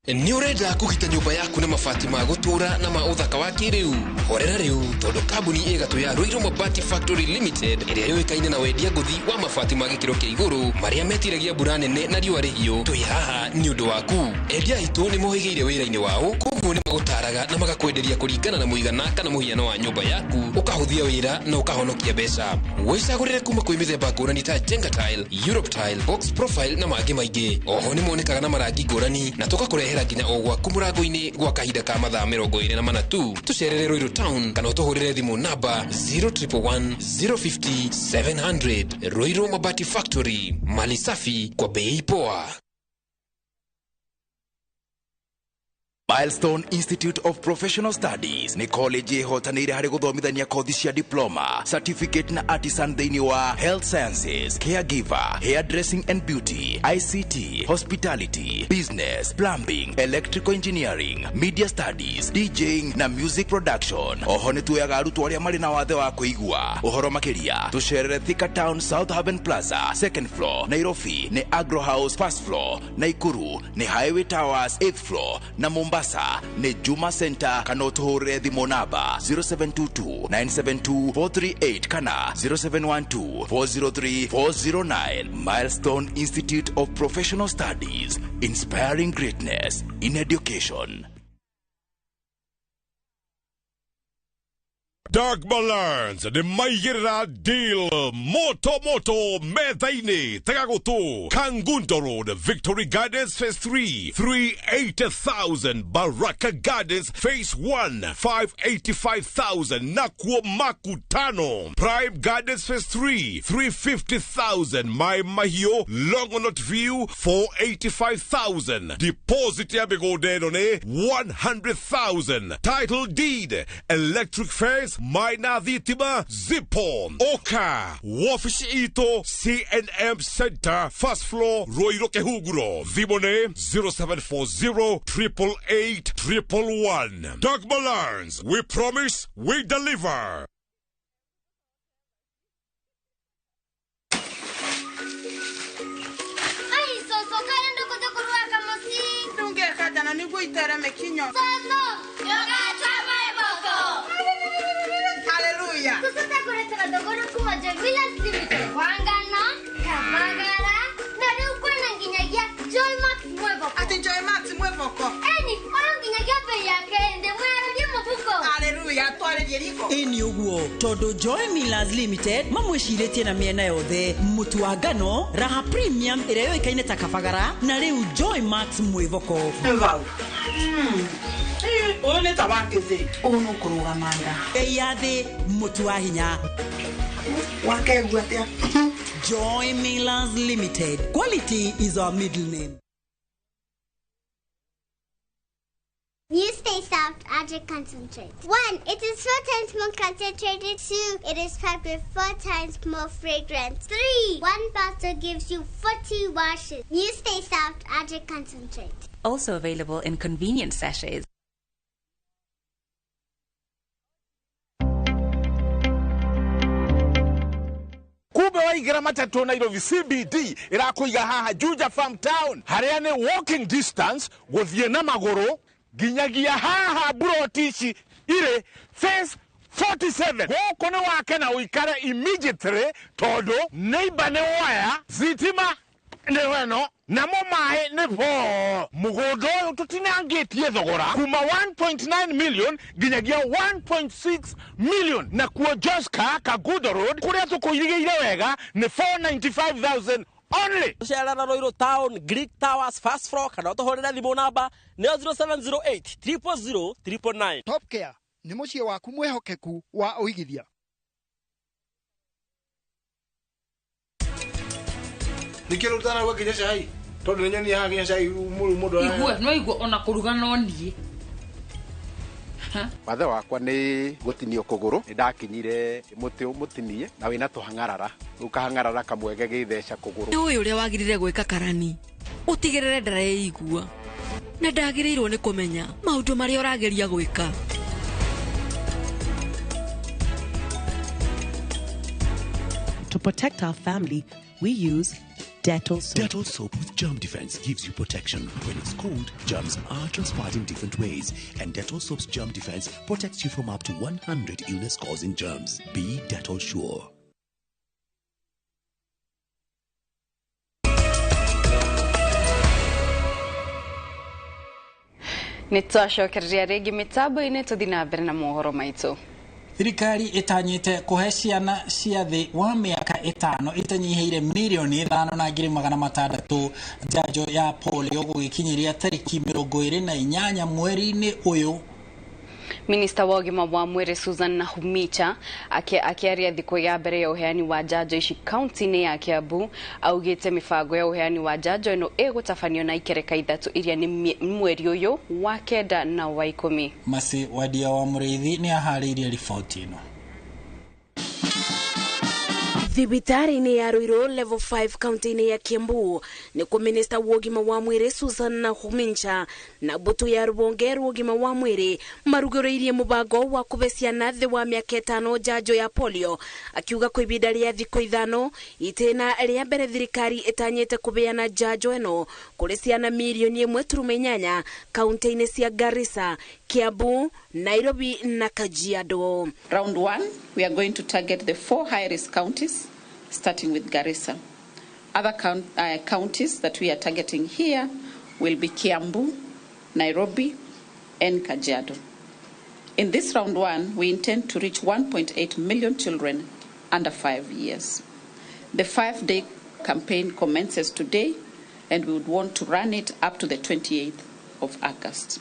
Nĩ ũrenda kũgita nyũmba yaku na mabati ma gũtũũra na ma ũthaka wa kĩrĩu? Horera rĩu tondũ kambuni ĩgatũ ya Ruiru Mabati Factory Limited ĩrĩa yũĩkaine na wendia ngũthi wa mabati ma gĩkĩro kĩa igũrũ marĩa metiragia mbura nene na riũa rĩhiũ, twĩ haha nĩ ũndũ waku. Endia aitũ nĩ mohĩgĩire wĩra-inĩ wao, koguo nĩ magũtaraga na magakwenderia kũringana na mũigana kana mũhiano wa nyũmba yaku, ũkahũthia wĩra na ũkahonokia mbeca. Wĩcagũrĩre kuma kwĩ mĩthemba ngũrani ta Jenga Tile, Europe Tile, Box Profile na mangĩ maingĩ. Oho nĩ monekaga na marangi ngũrani na tũgakũrehera nginya o gwaku mũrango-inĩ gwa kahinda ka mathaa 24 tu. Tũcerere Ruiru Town kana ũtũhũrĩre thimũ namba 0111 050 700. Ruiru Mabati Factory, mali safi kwa bei poa. Milestone Institute of Professional Studies nĩ college ĩhotanĩire harĩ gũthomithania kothi cia diploma, certificate na artisan thĩinĩ wa health sciences, caregiver, hairdressing and beauty, ICT, hospitality, business, plumbing, electrical engineering, media studies, DJing na music production. Oho nĩ tuoyaga arutwo arĩa marĩ na wathe wa kũigua. Ũhoro makĩria tũcerere Thika Town South Haven Plaza, second floor, Nairobi nĩ Agro House first floor, Nakuru nĩ Highway Towers 8th floor na Mombasa nĩ Juma Center, kana ũtũhũrĩre thimũ namba 0722 972 438 kana 0712 403 409. Milestone Institute of Professional Studies, inspiring greatness in education. Dark Balance nĩ maigĩrĩra deal moto moto metha-inĩ tega gũtũ Kangundo Road, Victory Gardens Phase 3 380,000, Baraka Gardens Phase 1 585,000, Nakuo Makutano Prime Gardens Phase 3 350,000, Mai Mahiu Longonot View 485,000, deposit ya mĩgũnda ĩno nĩ 100,000, title deed, electric fence, Maina Thitima Zipo Oka wabici itũ CNM Center first floor Ruiru Kihunguro, thimũ nĩ 0740 888 111. Dogma Learns, we promise we deliver. Ai soso kaya ndũkũthũkũrwaka mũciĩ ndũngĩkatana nĩguo itereme kinyo soso ndũgatwama iboko. Hallelujah. Tũcũta ndogoro kuma Joy Millers Limited. Wangana, Kabagara, na rĩu kwĩna nginyagia Joy Max Mweboko. Kwarĩrie riko. Ĩ nĩ ũguo tondũ Joy Millers Limited mamwĩcirĩtie na mĩena yothe, mũtu wa ngano Raha Premium ĩrĩa yũĩkaine ta kabagara, na rĩu Joy Max mwĩvoko. Vau. Ũyũ nĩ ta wa kĩthĩ. Ũũ nũkũrũgama nda. Bei ya thĩ, mũtu wa hinya. Wakegua atĩa? Joy Millers Limited. Quality is our middle name. You stay soft, Adric concentrate. 1, it is 4 times more concentrated. 2, it is packed with 4 times more fragrance. 3, 1 bottle gives you 40 washes. You stay soft, Adric concentrate. Also available in convenient sachets. Kumbe waigĩra matatũ Nairobi CBD ĩrakũiga haha Juja Farm Town harĩa nĩ walking distance gũthiĩ na magũrũ nginyagia haha buroti ici irĩ phase 47. Gũkũ nĩ wake na ũikare immediately tondũ neighbor nĩ waya, thitima nĩ weno, namo maĩ nĩ bo. Mũgũnda ũyũ tũtinangĩtie thogora kuma 1.9 million nginyagia 1.6 million, na kuo Joska Kangundo Road kũrĩa tũkũirigĩire wega nĩ 495,000 only. Cerera Ruiru Town, Greek Towers, first floor, kana ũtũhũrĩre thimũ namba nĩyo 0708 000 999. Top Care nĩ mũciĩ waku mwĩhokeku wa ũigithia. Nĩkĩo rĩu ũtanaruga nginya cai tondũ nĩ nyonia haha nginya cai mũndũ Igua no igua ona kũruga no niĩ. Wathe wakwa nĩ gũtinio kũgũrũ, nĩ ndakinyire mũtĩ mũtinie na wĩna tũhang'arara, rĩu kahang'arara kamwe gagĩtheca kũgũrũ. Nĩ ũĩ ũrĩa wagĩrĩire gwĩka karani ũtigĩrĩre ndareigua na ndagĩrĩirwo nĩ kũmenya maũndũ marĩa ũrageria gwĩka. To protect our family, we use Dettol soap. Dettol soap with germ defense gives you protection. When it's cold, germs are transferred in different ways, and Dettol soap's germ defense protects you from up to 100 illness-causing germs. Be Dettol sure. Nĩ twacokereria rĩngĩ mĩtambo-inĩ tũthiĩ na mbere na mohoro maitũ. Thirikari ĩtanyĩte kũhe ciana cia thĩ wa mĩaka 5 ĩtanyihĩire mirioni 5,600 njanjo ya polio gũgĩkinyĩria tarĩki 28 mweri-inĩ ũyũ. Minista wa ũgima wa mwĩrĩ Susan Nakhumicha akĩaria thikũ ya mbere ya ũheani wa njanjo ici kaunti-inĩ ya Kiambu augĩte mĩbango ya ũheani wa njanjo ĩno ĩgũtabanio na ikereka 3 iria nĩ mweri ũyũ wa 9 na wa 10. Masi Wadia wa Mũrĩithi nĩ aharĩirie riboti ĩno. Thibitarĩ-inĩ ya Ruiru level 5 kaunti-inĩ ya Kiambu nĩkuo minista wa ũgima wa mwĩrĩ Susan Nakhumicha na mbũtũ ya rũhonge rwa ũgima wa mwĩrĩ marugũrĩirie mũbango wa kũhe ciana thĩ wa mĩaka 5 njanjo ya polio, akiuga kwa ihinda rĩa thikũ 5 itĩna rĩa mbere thirikari ĩtanyĩte kũheana njanjo ĩno kũrĩ ciana mirioni 1.8 kaunti-inĩ cia Garissa, Kiambu, Nairobi na Kajiado. Round 1, we are going to target the 4 high-risk counties, starting with Garissa. Other counties that we are targeting here will be Kiambu, Nairobi, and Kajiado. In this round 1, we intend to reach 1.8 million children under 5 years. The 5-day campaign commences today, and we would want to run it up to the 28th of August.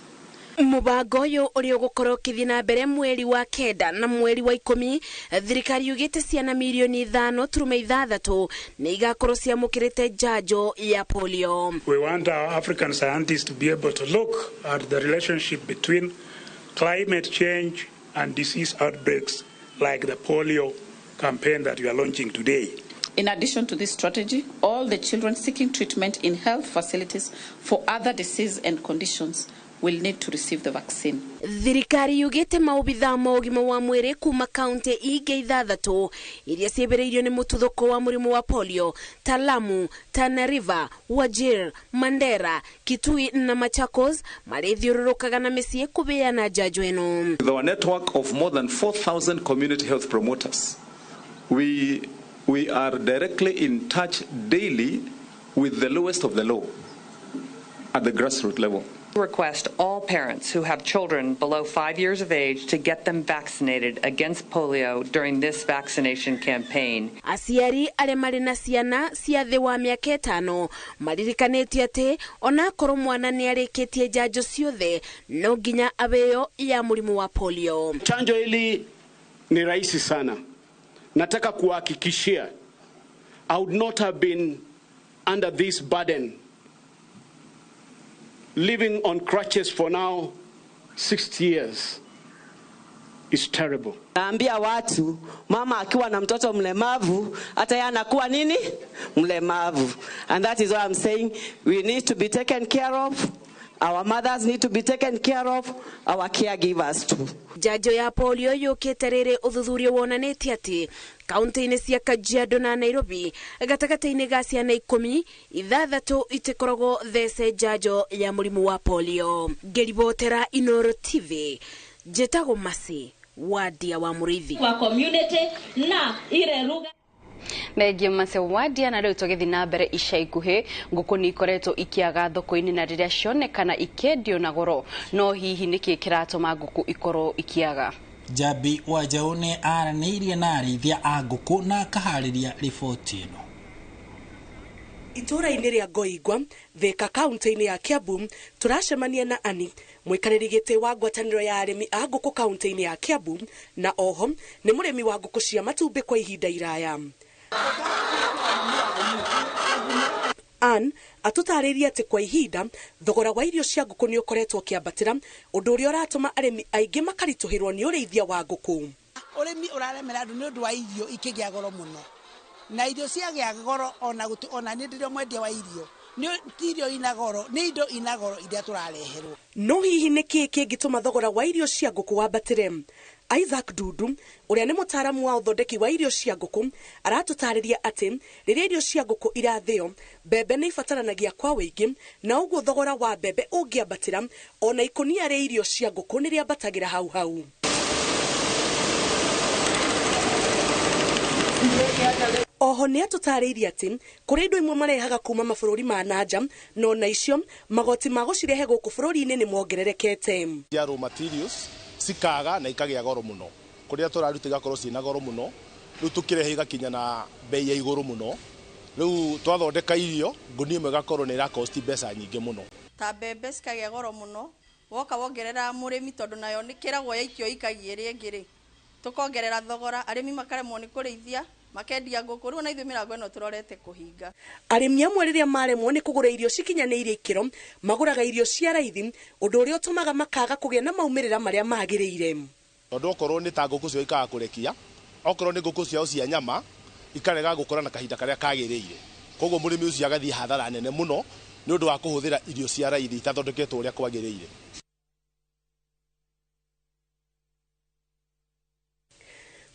Mũbango ũyũ ũrĩa ũgũkorwo ũkĩthiĩ na mbere mweri wa 9 na mweri wa 10, thirikari yugĩte ciana mirioni 5.6 nĩ igakorwo ciamũkĩrĩte njanjo ya polio. We want our African scientists to be able to look at the relationship between climate change and disease outbreaks like the polio campaign that we are launching today. In addition to this strategy, all the children seeking treatment in health facilities for other diseases and conditions will need to receive the vaccine. Thirikari yugĩte maobithaa ma ũgima wa mwĩrĩ kuma kaunti ingĩ 6 iria ciĩbĩrĩirio nĩ mũtuthũko wa mũrimũ wa polio ta Lamu, Tana River, Wajir, Mandera, Kitui na Machakos marĩthiũrũrũkaga na mĩciĩ kũheana njanjo ĩno. With our network of more than 4,000 community health promoters, we are directly in touch daily with the lowest of the low at the grassroots level. Request all parents who have children below 5 years of age to get them vaccinated against polio during this vaccination campaign. Aciari arĩa marĩ na ciana cia thĩ wa mĩaka 5 maririkanĩtio atĩ onakorwo mwana nĩ arĩkĩtie njanjo ciothe no nginya abeo ya mũrimũ wa polio. Chanjo hili ni rahisi sana. Nataka kuhakikishia I would not have been under this burden living on crutches for now 60 years is terrible. Naambia watu, mama akiwa na mtoto mlemavu, hata yeye anakuwa nini? Mlemavu. And that is why I'm saying we need to be taken care of. Our mothers need to be taken care of, our caregivers too. Njanjo ya polio yũkĩte rĩrĩ ũthuthuria wonanĩtie atĩ kaunti-inĩ cia Kajiado na Nairobi gatagatĩ-inĩ ga ciana 10, 6 itikoragwo thece njanjo ya mũrimũ wa polio. Ngĩribotera Inoro TV, njĩtagwo Masi Wadia wa Mũrĩithi wa community na ile lugha Thengio Mase Wadia. Na rĩu tũgĩthiĩ na mbere, ica ikuhĩ ngũkũ nĩ ikoretwo ikĩaga thoko-inĩ na rĩrĩa cionekana ikĩendio na goro, no hihi nĩkĩ kĩratũma ngũkũ ikorwo ikĩaga? Njambi wa Njaũ nĩ aranĩirie na arĩithia a ngũkũ na akaharĩria riboti ĩno. Itũũra-inĩ rĩa Ngoingwa, Thika kaunti-inĩ ya Kiambu, tũracemania na Ani, mũikarĩri gĩtĩ wa ngwatanĩro ya arĩmi a ngũkũ kaunti-inĩ ya Kiambu, na oho nĩ mũrĩmi wa ngũkũ cia matumbĩ kwa ihinda iraya. Ann atũtarĩirie atĩ kwa ihinda thogora wa irio cia ngũkũ nĩ ũkoretwo ũkĩambatĩra, ũndũ ũrĩa ũratũma arĩmi aingĩ makaritũhĩrwo nĩ ũrĩithia wa ngũkũ. Ũrĩmi ũraremera andũ nĩ ũndũ wa irio ikĩgĩa goro mũno, na irio ciagĩa goro ona nĩ ndĩrĩ mwendia wa irio nĩ ti irio ina goro, nĩ indo ina goro iria tũrareherwo. No hihi nĩ kĩĩ kĩngĩtũma thogora wa irio cia ngũkũ wambatĩre? Isaac Dudu, ũrĩa nĩ mũtaaramu wa ũthondeki wa irio cia ngũkũ, aratũtarĩria atĩ rĩrĩa irio cia ngũkũ irathĩo, mbembe nĩ ibataranagia kwa wĩingĩ, na ũguo thogora wa mbembe ũngĩambatĩra, ona ikũnia rĩa irio cia ngũkũ nĩ rĩambatagĩra hau hau. Oho nĩ atũtarĩirie atĩ kũrĩ indo imwe marehaga kuma mabũrũri ma nanja, no na icio magoti ma gũcirehe gũkũ bũrũri-inĩ nĩ mongererekete. Raw materials cikaga na ikagĩa goro mũno, kũrĩa tũraruta igakorwo ciĩna goro mũno, rĩu tũkĩrehe igakinya na bei ya igũrũ mũno, rĩu twathondeka irio ngũnia ĩmwe ĩgakorwo nĩ ĩrakosti mbeca nyingĩ mũno. Ta mbembe cikagĩa goro mũno, woka wongerera mũrĩmi tondũ nayo nĩ kĩragwo yaikio ikagie rĩngĩ rĩ, tũkongerera thogora, arĩmi makaremwo nĩ kũrĩithia makendia ngũkũ, rĩu na ithuĩ mĩrango ĩno tũrorete kũhinga. Arĩmi amwe rĩrĩa maremwo nĩ kũgũra irio cikinyanĩirie ikĩro, magũraga irio cia raithi, ũndũ ũrĩa ũtũmaga makaga kũgĩa na maumĩrĩra marĩa magĩrĩire. Tondũ okorwo nĩ ta ngũkũ ciao ikaga kũrekia, okorwo nĩ ngũkũ ciao cia nyama ikarega gũkũra na kahinda karĩa kagĩrĩire, koguo mũrĩmi ũcio agathiĩ hathara nene mũno nĩ ũndũ wa kũhũthĩra irio cia raithi itathondeketwo ũrĩa kwagĩrĩire.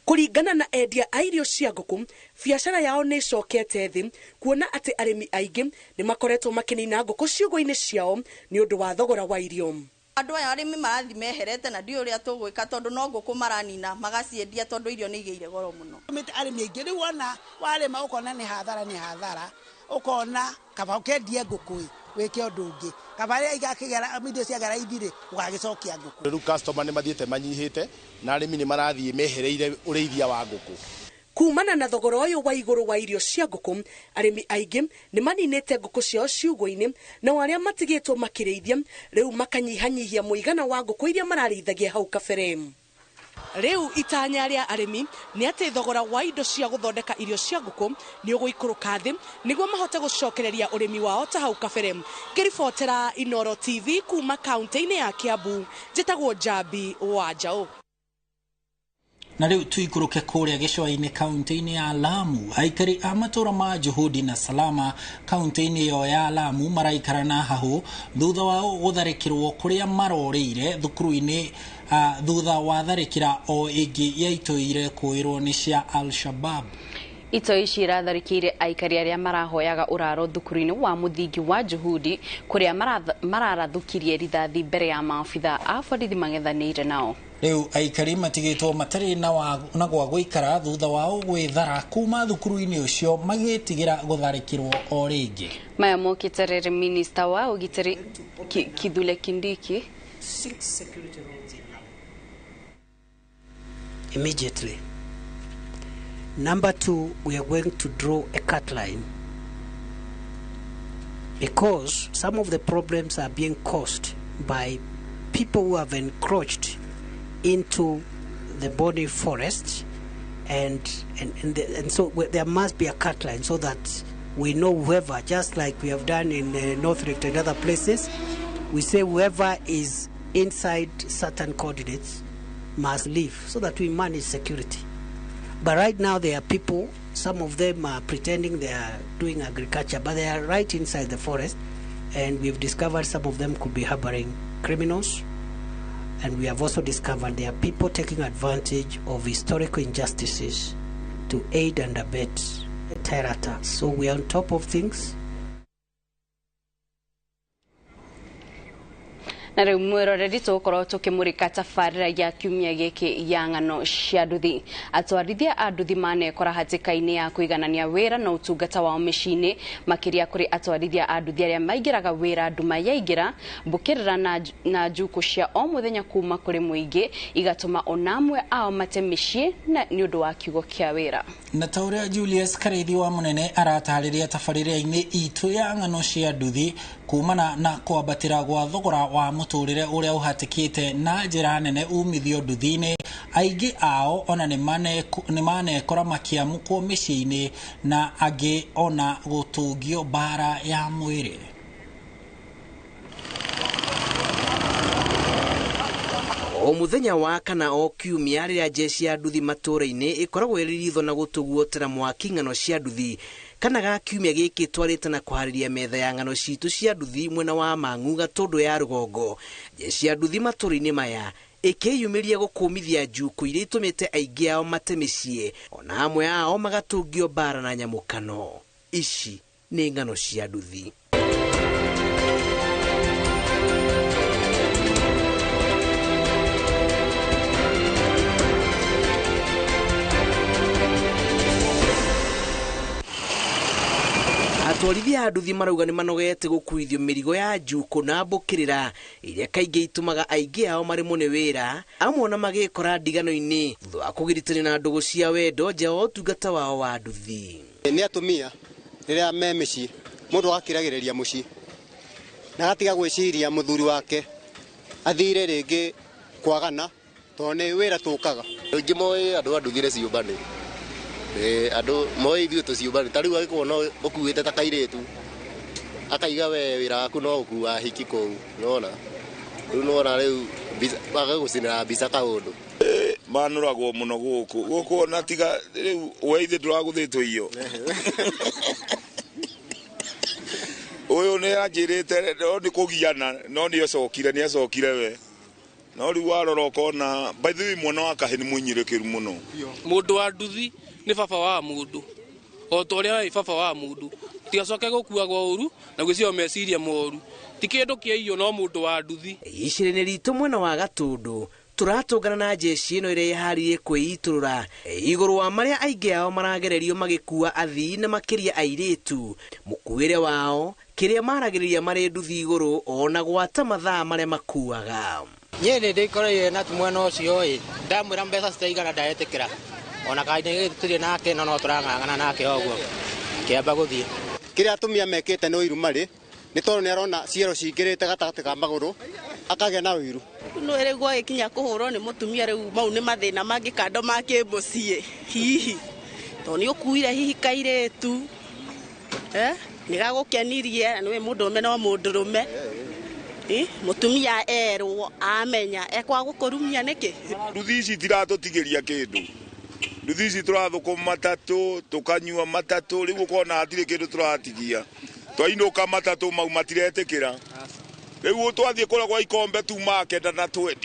Kũringana na endia a irio cia ngũkũ, biacara yao nĩ ĩcokete thĩ, kuona atĩ arĩmi aingĩ nĩ makoretwo makĩnina ngũkũ ciugũ-inĩ ciao nĩ ũndũ wa thogora wa irio. Andũ aya arĩmi marathiĩ meherete na ndiũĩ ũrĩa tũgwĩka tondũ no ngũkũ maranina magaciendia tondũ irio nĩ igĩire goro mũno. Arĩmi aingĩ rĩu wona warĩma ũkona nĩ hathara, nĩ hathara, ũkona kaba ũkendie ngũkũ wĩke ũndũ ũngĩ, kaba rĩrĩa igakĩgera irio ciagera raithi rĩ ũgagĩcokia ngũkũ. Rĩu customer nĩ mathiĩte manyihĩte na arĩmi nĩ marathiĩ mehereire ũrĩithia wa ngũkũ. Kumana na thogora ũyũ wa igũrũ wa irio cia ngũkũ, arĩmi aingĩ nĩ maninĩte ngũkũ ciao ciugũ-inĩ, nao arĩa matigĩtwo makĩrĩithia rĩu makanyihanyihia mũigana wa ngũkũ iria mararĩithagia hau kabere. Rĩu itanya rĩa arĩmi nĩ atĩ thogora wa indo cia gũthondeka irio cia ngũkũ nĩ ũgũikũrũka thĩ nĩguo mahote gũcokereria ũrĩmi wao ta hau kabere. Ngĩribotera Inoro TV kuma kaunti-inĩ ya Kiambu, njĩtagwo Njambi wa Njaũ. Na rĩu tuikũrũke kũrĩa gĩcũa-inĩ kaunti-inĩ ya Lamu. Aikari a matũũra ma Juhudi na Salama kaunti-inĩ ĩyo ya Lamu maraikara na hahũ thutha wao gũtharĩkĩrwo kũrĩa marorĩire thukuru-inĩ thutha wa tharĩkĩra o ĩngĩ yaitũire kũĩrwo nĩ cia Al-Shabab. Itoi ici iratharĩkĩire aikari arĩa marahoyaga ũraro thukuru-inĩ wa mũthingi wa Juhudi kũrĩa mararathũkirie rithathi mbere ya maabitha a borithi mang'ethanĩire nao. Rĩu aikari matigĩtwo matarĩ na gwa gũikara thutha wao gwĩthara kuma thukuru-inĩ ũcio magĩtigĩra gũtharĩkĩrwo o rĩngĩ. Maya mokĩte rĩrĩ minista wa ũgitĩri Kithure Kindiki immediately. Number two, we are going to draw a cut line because some of the problems are being caused by people who have encroached into the Boni forest, and so there must be a cut line so that we know whoever, just like we have done in North Rift and other places, we say whoever is inside certain coordinates must leave so that we manage security. But right now there are people, some of them are pretending they are doing agriculture, but they are right inside the forest, and we've discovered some of them could be harboring criminals. And we have also discovered there are people taking advantage of historical injustices to aid and abet terror attacks. So we are on top of things. Na rĩu mwĩroreri tũgũkorwo tũkĩmũrĩka tabarĩra ya kiumia gĩkĩ ya ng'ano cia nduthi. Atwarithia a nduthi manekora hatĩka-inĩ ya kũiganania wĩra na ũtungata wao mĩciĩ-inĩ, makĩria kũrĩ atwarithia a nduthi arĩa maingĩraga wĩra nduma yaingĩra, mbũkĩrĩra na njukũ cia o mũthenya kuma kũrĩ mũingĩ igatũma ona amwe ao mate mĩciĩ na nĩ ũndũ wa kiugo kĩa wĩra. Na ta ũrĩa Julius Karĩithi wa Mũnene aratarĩria tabarĩra-inĩ itũ ya ng'ano cia nduthi kumana na kwambatĩra gwa thogora wa mũtũrĩre ũrĩa ũhatĩkĩte na njĩra nene umithio nduthi-inĩ, aingĩ ao ona nĩ manekora makĩamũkwo mĩciĩ-inĩ na angĩ ona gũtũngio mbara ya mwĩrĩ. O muthenya wa kana o kiumia rĩrĩa jeshi ya nduthi matũũra-inĩ ĩkoragwo ĩrĩ ritho na gũtũguotera mwaki ng'ano cia nduthi, kana ga kiumia gĩkĩ twarĩte na kũharĩria metha ya ng'ano citũ cia nduthi mwena wa Mang'u Gatũndũ ya rũgongo. Jeshi ya nduthi matũũra-inĩ maya ĩkĩyumĩria gũkũmithia njukũ iria itũmĩte aingĩ ao mate mĩciĩ, ona amwe ao magatũngio mbara na nyamũkano. Ici nĩ ng'ano cia nduthi. Atwarithia a nduthi marauga nĩ manogete gũkuithio mĩrigo ya njukũ na mbũkĩrĩra iria kaingĩ itũmaga aingĩ ao maremwo nĩ wĩra, amwe ona magĩkora ndigano-inĩ thutha wa kũgiritania na ndũgũ cia wendo nja wa ũtungata wao wa nduthi. Nĩ atumia rĩrĩa me mĩciĩ, mũndũ agakĩragĩrĩria mũciĩ na agatiga gwĩciria mũthuri wake athire rĩngĩ kwagana tondũ nĩ wĩra tũkaga. Aingĩ moĩ andũ a nduthi nĩ ciũmbane. Andũ moĩ ithuĩ tũciũmbane, ta rĩu agĩkorwo no ũkuĩte ta kairĩtu akaiga we wĩra waku no ũkua hiki kũu, nĩwona rĩu nĩwona rĩu agagũcinĩra mbica kaũndũ. Manũragwo mũno gũkũ gũkũ ona tiga rĩu we ithe ndũragũthĩtwo iyo ũyũ nĩ anjĩrĩte no nĩ kũgiana no nĩ acokire we no rĩu warora ũkona by the way mwana wa kahĩ nĩ mũinyĩrĩkĩru mũno. Mũndũ wa nduthi nĩ baba wa mũndũ o ta ũrĩa wĩ baba wa mũndũ, tigacoke gũkuagwo ũru na gwĩciria meciria moru, ti kĩndũ kĩa iyo no mũndũ wa nduthi. Icĩrĩ-inĩ ritũ mwena wa Gatũndũ tũratũngana na jeshi ĩno ĩrĩa ĩharĩirie kwĩitũrũra igũrũ wa marĩa aingĩ ao maragererio magĩkua athii na makĩria airĩtu, mũkuĩre wao kĩrĩa maragĩrĩria marĩ nduthi igũrũ ona gwata mathaa marĩa makuaga. Niĩ nĩ ndĩkoreire na mwena ũcio ĩ ndamwĩra mbeca citaigana ndaetĩkĩra ona kahinda tũtirĩ nake no tũrang'ang'ana nake ũguo akĩamba gũthiĩ. Kĩrĩa atumia mekĩte nĩ ũiru marĩ nĩ tondũ nĩ arona ciero cingĩrĩte gatagatĩ ka magũrũ akagĩa na ũiru. No rĩu gwagĩkinya kũhũrwo nĩ mũtumia rĩu mau nĩ mathĩna mangĩ kando ma kĩmũciĩ hihi tondũ nĩ ũkuire hihi kairĩtu nĩ gagũkenirie nĩ mũndũrũme no mũndũrũme mũtumia erwo amenya ekwaga gũkũrumia nĩkĩ. Nduthi ici itiratũtigĩria kĩndũ, nduthi ici tũrathũkũma matatũ tũkanyua matatũ rĩu ũkona hatirĩ kĩndũ tũratigia, twainũka matatũ mau matiretĩkĩra rĩu twathiĩ kũrĩa gwa ikombe tuma 9 na 20.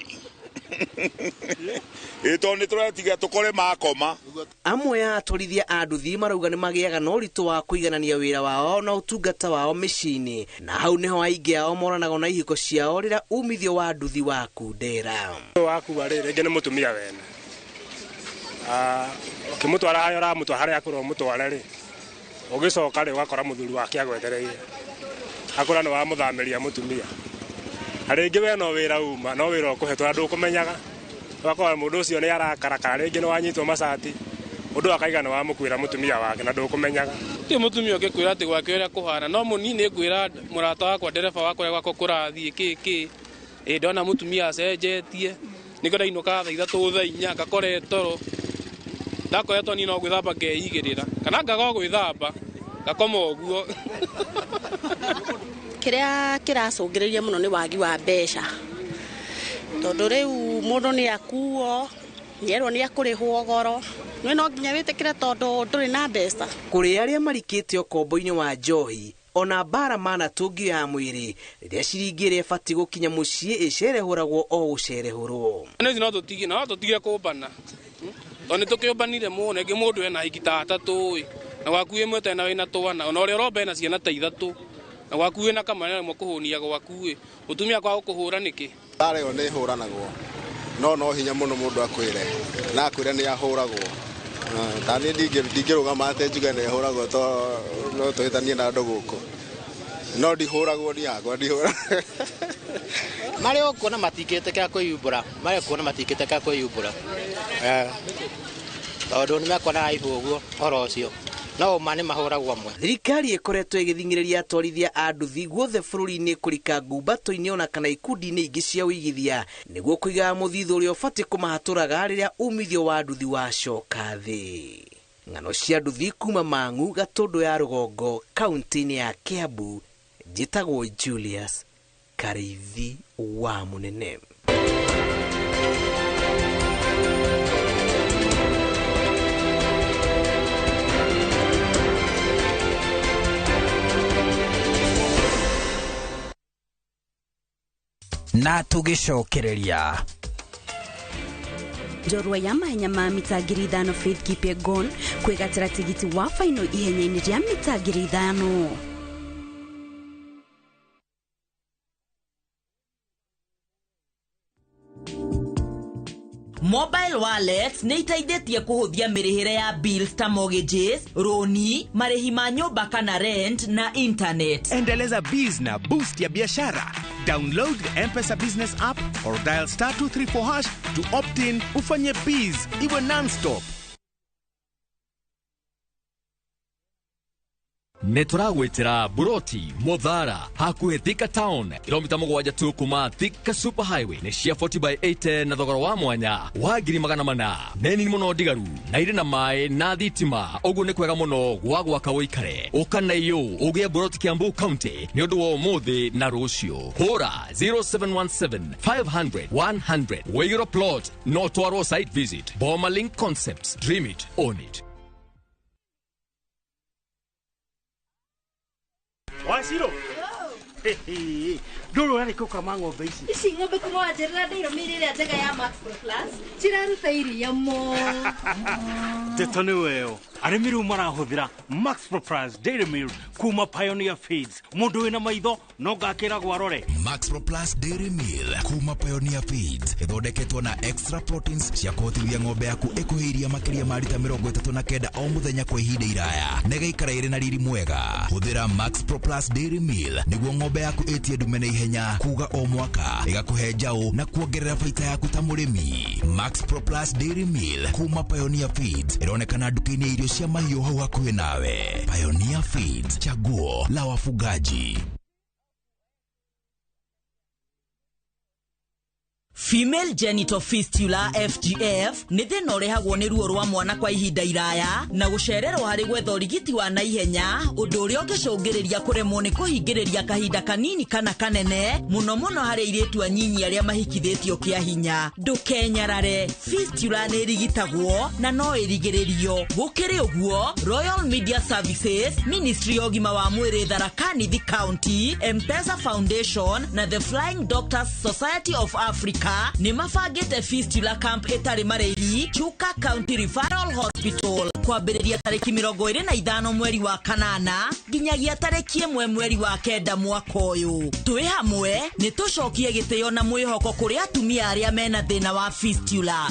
Ĩ tondũ nĩ tũretiga tũkore makoma. Amwe a atwarithia a nduthi marauga nĩ magĩaga na ũritũ wa kũiganania wĩra wao na ũtungata wao mĩciĩ-inĩ, na hau nĩho aingĩ ao moranagwo na ihiko ciao rĩrĩa umithio wa nduthi wakundera. Wakua rĩ, rĩngĩ nĩ mũtumia wene, ũkĩmũtwara harĩa ũramũtwara harĩa akwĩrwo ũmũtware rĩ, ũgĩcoka rĩ ũgakora mũthuri wake agwetereire, akũra nĩ wamũthamĩria mũtumia. Na rĩngĩ we no wĩra uma, no wĩra ũkũhetwo na ndũkũmenyaga, ũgakora mũndũ ũcio nĩ arakara, kana rĩngĩ nĩ wanyitwo macati, mũndũ akaiga nĩ wamũkuĩra mũtumia wake na ndũkũmenyaga. Ti mũtumia ũngĩkwĩra atĩ gwake ũrĩa kũhana, no mũnini nĩ ngwĩra mũrata wakwa ndereba wakwa ũrĩa gwakwa kũrathiĩ kĩ kĩ, ĩ ndona mũtumia acenjetie, nĩkĩo ndainũkaga thaa 3 thaa 4 ngakora toro, ndakora toro niĩ no gwĩthamba ngeigĩrĩra, kana ngaga o gwĩthamba ngakoma ũguo. Kĩrĩa kĩracũngĩrĩria mũno nĩ wagi wa mbeca, tondũ rĩu mũndũ nĩ akuo, nĩerwo nĩ akũrĩhwo goro, nĩ no nginya wĩtĩkĩre tondũ ndũrĩ na mbeca. Kũrĩ arĩa marikĩte ũkombo-inĩ wa njohi ona mbara manatũngio ya mwĩrĩ, rĩrĩa ciringi ĩrĩa ĩbatiĩ gũkinya mũciĩ ĩcerehũragwo o gũcerehũrwo. Nĩ no tũtige, no tũtige kũmbana, tondũ nĩ tũkĩũmbanire mũno, ĩngĩ mũndũ ena hiki ta 3 ĩ, na gwaku ĩmwe tena wĩna twana, ona ũrĩa ũromba ena ciana ta 3, na gwaku wĩna kamwana rĩmwe kũhũnia gwaku ĩ, mũtumia kwaga gũkũhũra nĩkĩ? Mbara ĩyo nĩ ĩhũranagwo, no hinya mũno mũndũ akwĩre, na akwĩre nĩ ahũragwo. Ta niĩ ndingĩrũgama atĩ njuge nĩ hũragwo tondũ no tũhĩtanie na andũ gũkũ, no ndihũragwo niĩ hakwa ndihũragwo. Marĩ o kuona matingĩtĩkĩra kwĩyumbũra, marĩ o kuona matingĩtĩkĩra kwĩyumbũra, tondũ nĩ mekuona aibu ũguo ũhoro ũcio, no ũma nĩ mahũragwo amwe. Thirikari ĩkoretwo ĩgĩthing'ĩrĩria atwarithia a nduthi guothe bũrũri-inĩ kũrika ngumbato-inĩ ona kana ikundi-inĩ ingĩ cia ũigithia nĩguo kũigaga mũthithũ ũrĩa ũbatiĩ kũmahatũraga rĩrĩa umithio wa nduthi wacoka thĩ. Ng'ano cia nduthi kuma Mang'u, Gatũndũ ya Rũgongo, kaunti-inĩ ya Kiambu, njĩtagwo Julius Karĩithi wa Mũnene. Na tũgĩcokereria njorua ya mahenya ma mita 5,000 Faith Kipyegon kwĩgatĩra tigiti wa faino ihenya-inĩ rĩa mita 5,000. Mobile wallets nĩ iteithĩtie kũhũthia mĩrĩhĩre ya bills ta mortgages, roni, marĩhi ma nyũmba kana rent na internet. Endeleza biz na boost ya biashara. Download the M-Pesa Business app or dial *234# to opt in ufanye biz iwe non-stop. Nĩ tũragwĩtĩra Buroti Muthara hakuhĩ Thika Town, kilomita 7 tu kuma Thika Super Highway, nĩ cia 40x80 na thogora wa mwanya wa 400,000. Nĩ nini mũno ndigaru na irĩ na maĩ na thitima, ũguo nĩ kwega mũno gwa gwaka ũikare. Ũka na iyũ ũgĩe Buroti Kiambu County nĩ ũndũ wa ũmũthĩ na rũciũ. Hũra 0717 500 100 wĩigĩrwo plot no twarwo site visit. Boma Link Concepts, dream it, own it. Waciro ndũrũ ũrarĩ kũkama ng'ombe ici. Ici ng'ombe kuma wanjĩrĩra ndĩirũmĩire ĩrĩa njega ya Max Pro Plus ciraruta iria mũno. Ndeto nĩ weo, arĩmi rĩu marahũthĩra Max Pro Plus Dairy Meal kuma Pioneer Feeds. Mũndũ wĩna maitho no ngakĩragwo arore. Max Pro Plus Dairy Meal kuma Pioneer Feeds ĩthondeketwo na extra proteins cia kũhotithia ng'ombe yaku ĩkũhe iria makĩria ma rita 39 o mũthenya kwa ihinda iraya na ĩgaikara ĩrĩ na riri mwega. Hũthĩra Max Pro Plus Dairy Meal nĩguo ng'ombe yaku ĩtie ndume na ihenya kuga o mwaka, ĩgakũhe njaũ na kuongerera baita yaku ta mũrĩmi. Max Pro Plus Dairy Meal kuma Pioneer Feeds ĩronekana nduka-inĩ ya irio cia mahiũ hau hakuhĩ nawe. Pioneer Feeds, chaguo la wafugaji. Female genital fistula FGF nĩ thĩna ũrehagwo nĩ ruo rwa mwana kwa ihinda iraya na gũcererwo harĩ gwetha ũrigiti wa naihenya, ũndũ ũrĩa ũngĩcũngĩrĩria kũremwo nĩ kũhingĩrĩria kahinda kanini kana kanene, mũno mũno harĩ airĩtu anyinyi arĩa mahikithĩtio kĩa hinya. Ndũkenyarare, fistula nĩ ĩrigitagwo na no ĩrigĩrĩrio. Gũkĩrĩ ũguo, Royal Media Services, Ministry ya Ũgima wa Mwĩrĩ Tharaka Nithi County, M-Pesa Foundation na The Flying Doctors Society of Africa Chuka nĩ mabangĩte fistula camp ĩtarĩ marĩhi Chuka County Referral Hospital kwambĩrĩria tarĩki 25 mweri wa kanana nginyagia tarĩki 1 mweri wa 9 mwaka ũyũ. Twĩ hamwe nĩ tũcokie gĩtĩo na mwĩhoko kũrĩ atumia arĩa mena thĩna wa fistula.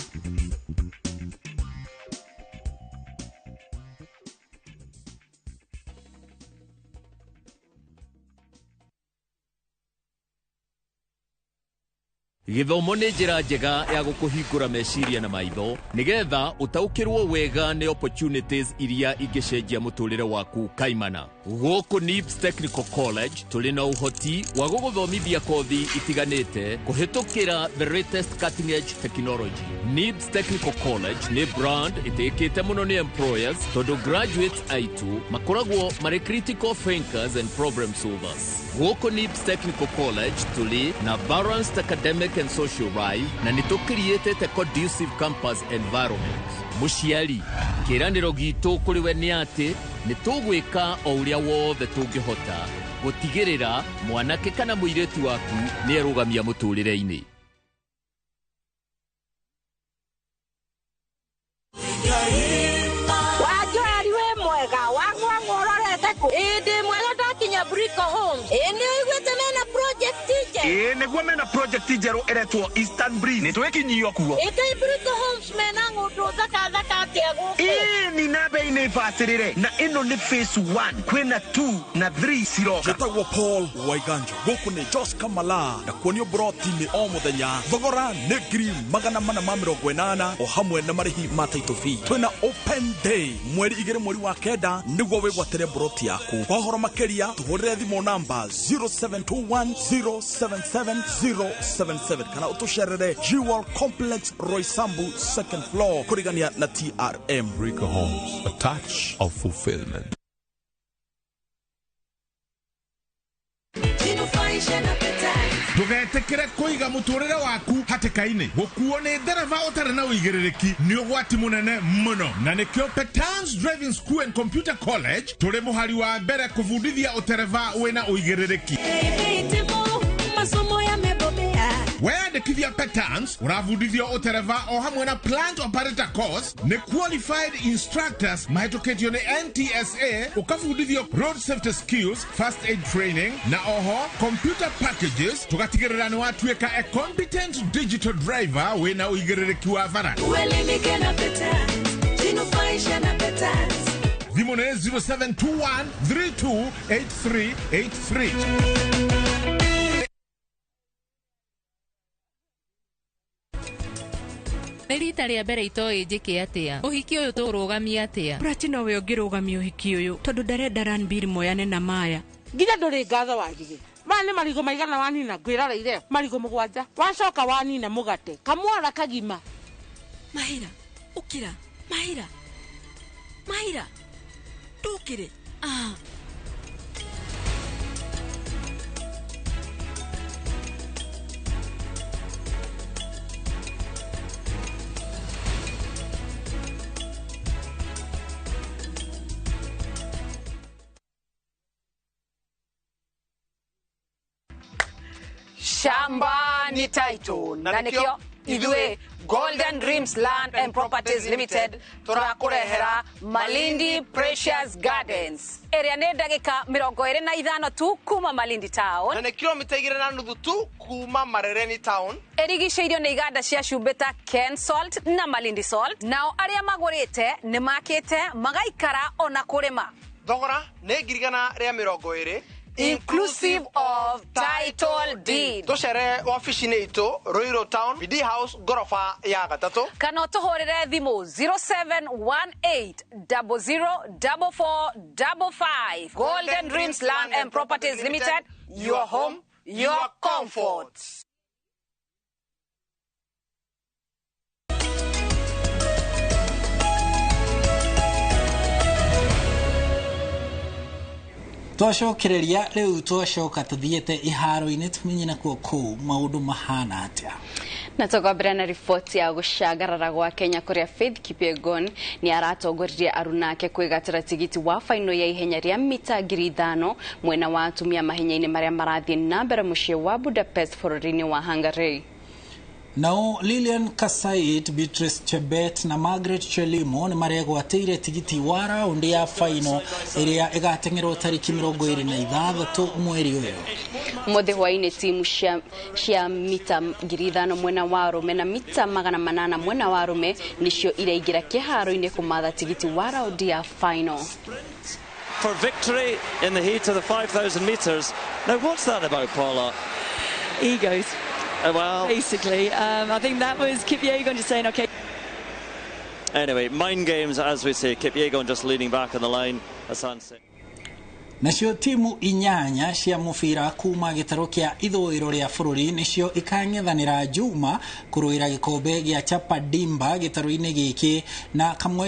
Gĩthomo nĩ njĩra njega ya gũkũhingũra meciria na maitho nĩgetha ũtaũkĩrwo wega nĩ opportunities iria ingĩcenjia mũtũrĩre waku kaimana. Gũkũ NIBS Technical College tũrĩ na ũhoti wa gũgũthomithia kothi itiganĩte kũhĩtũkĩra the latest cutting edge technology. NIBS Technical College nĩ brand ĩtĩkĩte mũno nĩ employers tondũ graduates aitũ makoragwo marĩ critical thinkers and problem solvers. Gũkũ NIBS Technical College tũrĩ na balanced academic and social life na nĩ tũkiriĩtĩte conducive campus environment. Mũciari, kĩĩranĩro gitũ kũrĩ we nĩ atĩ nĩ tũgwĩka o ũrĩa wothe tũngĩhota gũtigĩrĩra mwanake kana mũirĩtu waku nĩ erũgamia mũtũrĩre-inĩ. Wanjoeri wĩ mwega wang'wang'wa ũrorete kũ? Ĩĩ ndĩ mwega ndakinya Brico Homes. Ĩĩ nĩ ũiguĩte mena project njerũ? Ĩĩ nĩguo mena project njerũ ĩretwo Eastern Breeze. Nĩ twĩkinyio kuo. Ĩ kaĩ Brico Homes mena ng'ũndũ thaka thaka atĩa gũkũ? Ĩĩ ni na bei nĩ bacĩrĩre na ĩno nĩ phase 1 kwĩna 2 na 3 ciroka. Njĩtagwo Paul Waiganjo, gũkũ nĩ Jos Kamala na kuonio broti-inĩ o mũthenya. Thogora nĩ 480,000 o hamwe na marĩhi ma title fee. Twĩna open day mweri 2 mweri wa 9 nĩguo wĩgwatĩre broti yaku. Kwa ũhoro makĩria tũhũrĩre thimũ namba 0721077077 kana ũtũcerere Jewel Complex Roysambu second floor kũrigania na TRM. Brico Homes, a touch of fulfillment. Ndũgetĩkĩre kũiga mũtũrĩre waku hatĩka-inĩ. Gũkuo nĩ ndereba ũtarĩ na ũigĩrĩrĩki nĩ ũgwati mũnene mũno, na nĩkĩo Petans Driving School and Computer College tũrĩ mũhari wa mbere kũbundithia ũtereba wĩna ũigĩrĩrĩki. Weyandĩkithia Petans ũrabundithio ũtereba o hamwe na plant operator course nĩ qualified instructors mahĩtũkĩtio nĩ NTSA, ũkabundithio road safety skills, first aid training na oho computer packages, tũgatigĩrĩra nĩ watuĩka a competent digital driver wĩna ũigĩrĩrĩki wa bara. Uelimike na Petans, jinufaishe na Petans. Thimũ nĩ 0721 328383. Nĩ rita rĩa mbere itoĩ njĩke atĩa ũhiki ũyũ tũrũgamia atĩa. Prati nowe ũngĩrũgamia ũhiki ũyũ tondũ ndarenda Ranbir moyane na Maya. Nginya ndũrĩ ngatho wagire. Maya nĩ marigũ maigana wanina ngwĩroreire marigũ 7 wacoka wanina mũgate kamwara kagima. Mahira ũkĩra, Mahira, Mahira ndũkĩre. Ah. Shamba ni title na nikio ithuĩ Golden Dreams Land and Properties Limited tũrakũrehera Malindi Precious Gardens ĩrĩa nĩ ndagĩka 25 tu kuma Malindi Town na nĩ kilomita 2.5 tu kuma Marereni Town. Ĩrigicĩirio nĩ iganda cia cumbĩ ta Ken Salt na Malindi Salt, nao arĩa magũrĩte nĩ makĩte magaikara ona kũrĩma. Thogora nĩ 120,000 inclusive of title deed. Tucere wabici-inĩ itũ Ruiru Town, BD House ngoroba ya 3, kana ũtũhũrĩre thimũ 0718004455. Golden Dreams Land and Properties Limited, your home, your comfort. Twacokereria rĩu twacoka tuthiĩte iharo-inĩ tumenye nakuo kũu maũndũ mahana atĩa. Na tũkwambĩrĩria na riboti ya gũcangarara gwa Kenya kũrĩa Faith Kipyegon nĩ aratongoririe arunake kwĩgatĩra tigiti wa faino ya ihenya rĩa mita 5,000 mwena wa atumia mahenya-inĩ marĩa marathiĩ na mbere mũciĩ wa Budapest bũrũri-inĩ wa Hungary. Nao Lilian Kasait, Beatrice Chebet na Margaret Chelimo nĩ maregwatĩire tigiti wa raundi ya final ĩrĩa ĩgateng'erwo tarĩki 26 mweri ũyũ. Mũthĩ hwaĩ-inĩ timu cia mita 5,000 mwena wa arũme na mita 800 mwena wa arũme nĩcio iraingĩra kĩharo-inĩ kũmatha tigiti wa raundi ya final. For victory in the heat of the 5,000 metres. Now, what's that about, Paula? Egos. Well, basically, I think that was Kipyegon just saying, okay. Anyway, mind games, as we say. Kipyegon just leaning back on the line. Hassan said. Nacio timu 8 cia mũbira kuma gĩtarũ kĩa ithũĩro rĩa bũrũri nĩcio ikang'ethanĩra Juma kũrũĩra gĩkombe gĩa Chapa Dimba gĩtarũ-inĩ gĩkĩ na kamwe.